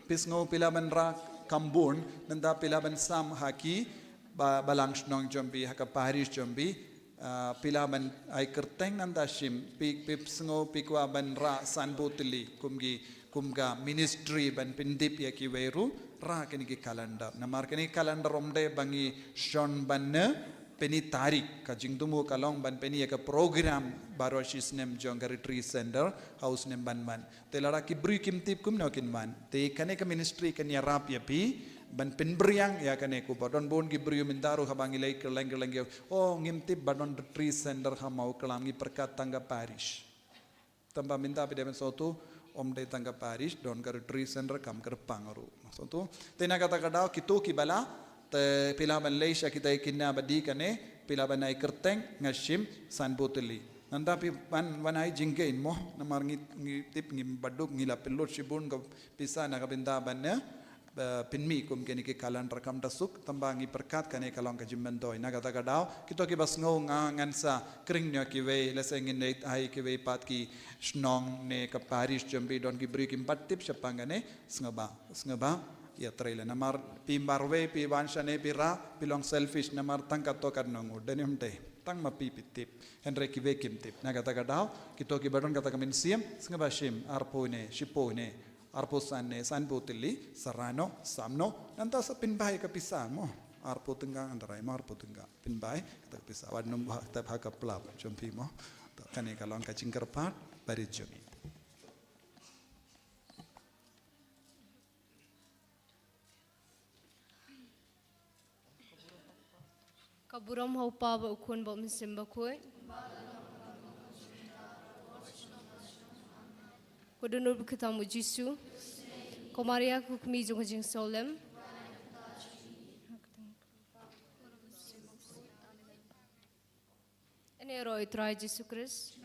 phi sngew phi lah ban rah kham bun, nangta phi lah ban sam ha ki ba, balang shnong jong phi, ha ka parish jong phi, ah, phi lah ban ai kyrteng nangta shim, phi, phi sngew phi kwah ban rah sanphew tylli, kum ki, kum ka ministry ban pyntip ïa kiwei ruh, rah kine ki calendar. Namar kine ki calendar ym dei ba ngi shon ban ne, pyni tarik, ka jingthmu ka long ban pyni ïa ka program baroh shi snem jong ka retreat center, ha u snem ban wan. Te lada ki briew kim tip kumno kin wan. Te kane ka ministry kan ïarap ïa phi, ban pynbriang ïa kane, kumba don bun ki briew mynta ruh haba ngi leit kylleng kylleng ki ong, oh, ngim tip ba don retreat center ha Mawklam, ngi pyrkhat tang ka parish. Tangba mynta phi dei ban sngewthuh, ym dei tang ka parish, don ka retreat center kam kyrpang ruh. Sngewthuh. Te na kata ka daw, kito kiba lah, te phi lah ban leit sha kita ki khynnah ba dih kane, phi lah ban ai kyrteng, nga shim sanphew tylli. Nangta phi wan, wan ai jingkheiñ mo, namar ngi, ngi tip ngim baduk, ngi la pynlut shibun ka pisa na ka bynta ban ne, ba pynmih kum kine ki calendar kam da suk, tangba ngi pyrkhat kane ka long ka jingmyntoi. Na kata ka daw, kito kiba sngew nga ngan sa khring noh kiwei, lehse ngin leit ai kiwei pat ki shnong ne ka parish jong phi, don ki briew kim pat tip shaphang kane, sngewbha, sngewbha ïatrei leh. Namar phi marwei phi wan shane phi rah, phi long selfish, namar tang katto katne ngut, dei ne ym dei, tang ma phi phi tip, hynrei kiwei kim tip. Na kata ka daw, kito kiba don kata ka mynsiem, sngewbha shim arphew ne, shiphew ne, arphew san ne, sanphew tylli, sa rah noh, sam noh, nangta sa pynbha ïa ka pisa mo. Arphew tyngka, ngan tharai mo, arphew tyngka. Pynbha ïa kata ka pisa, wat nym buh ha kata ka pla jong phi mo. To kane ka long ka jingkyrpad barit jong ngi. Ka burom ha u Kpa bad u Khun bad u Mynsiem Bakhuid. Ba don ha u kyrteng u Jisu. Ko Maria, ko kmie jong ka jingsngewlem. Ïaroh ïa u Trai Jisu Khrist.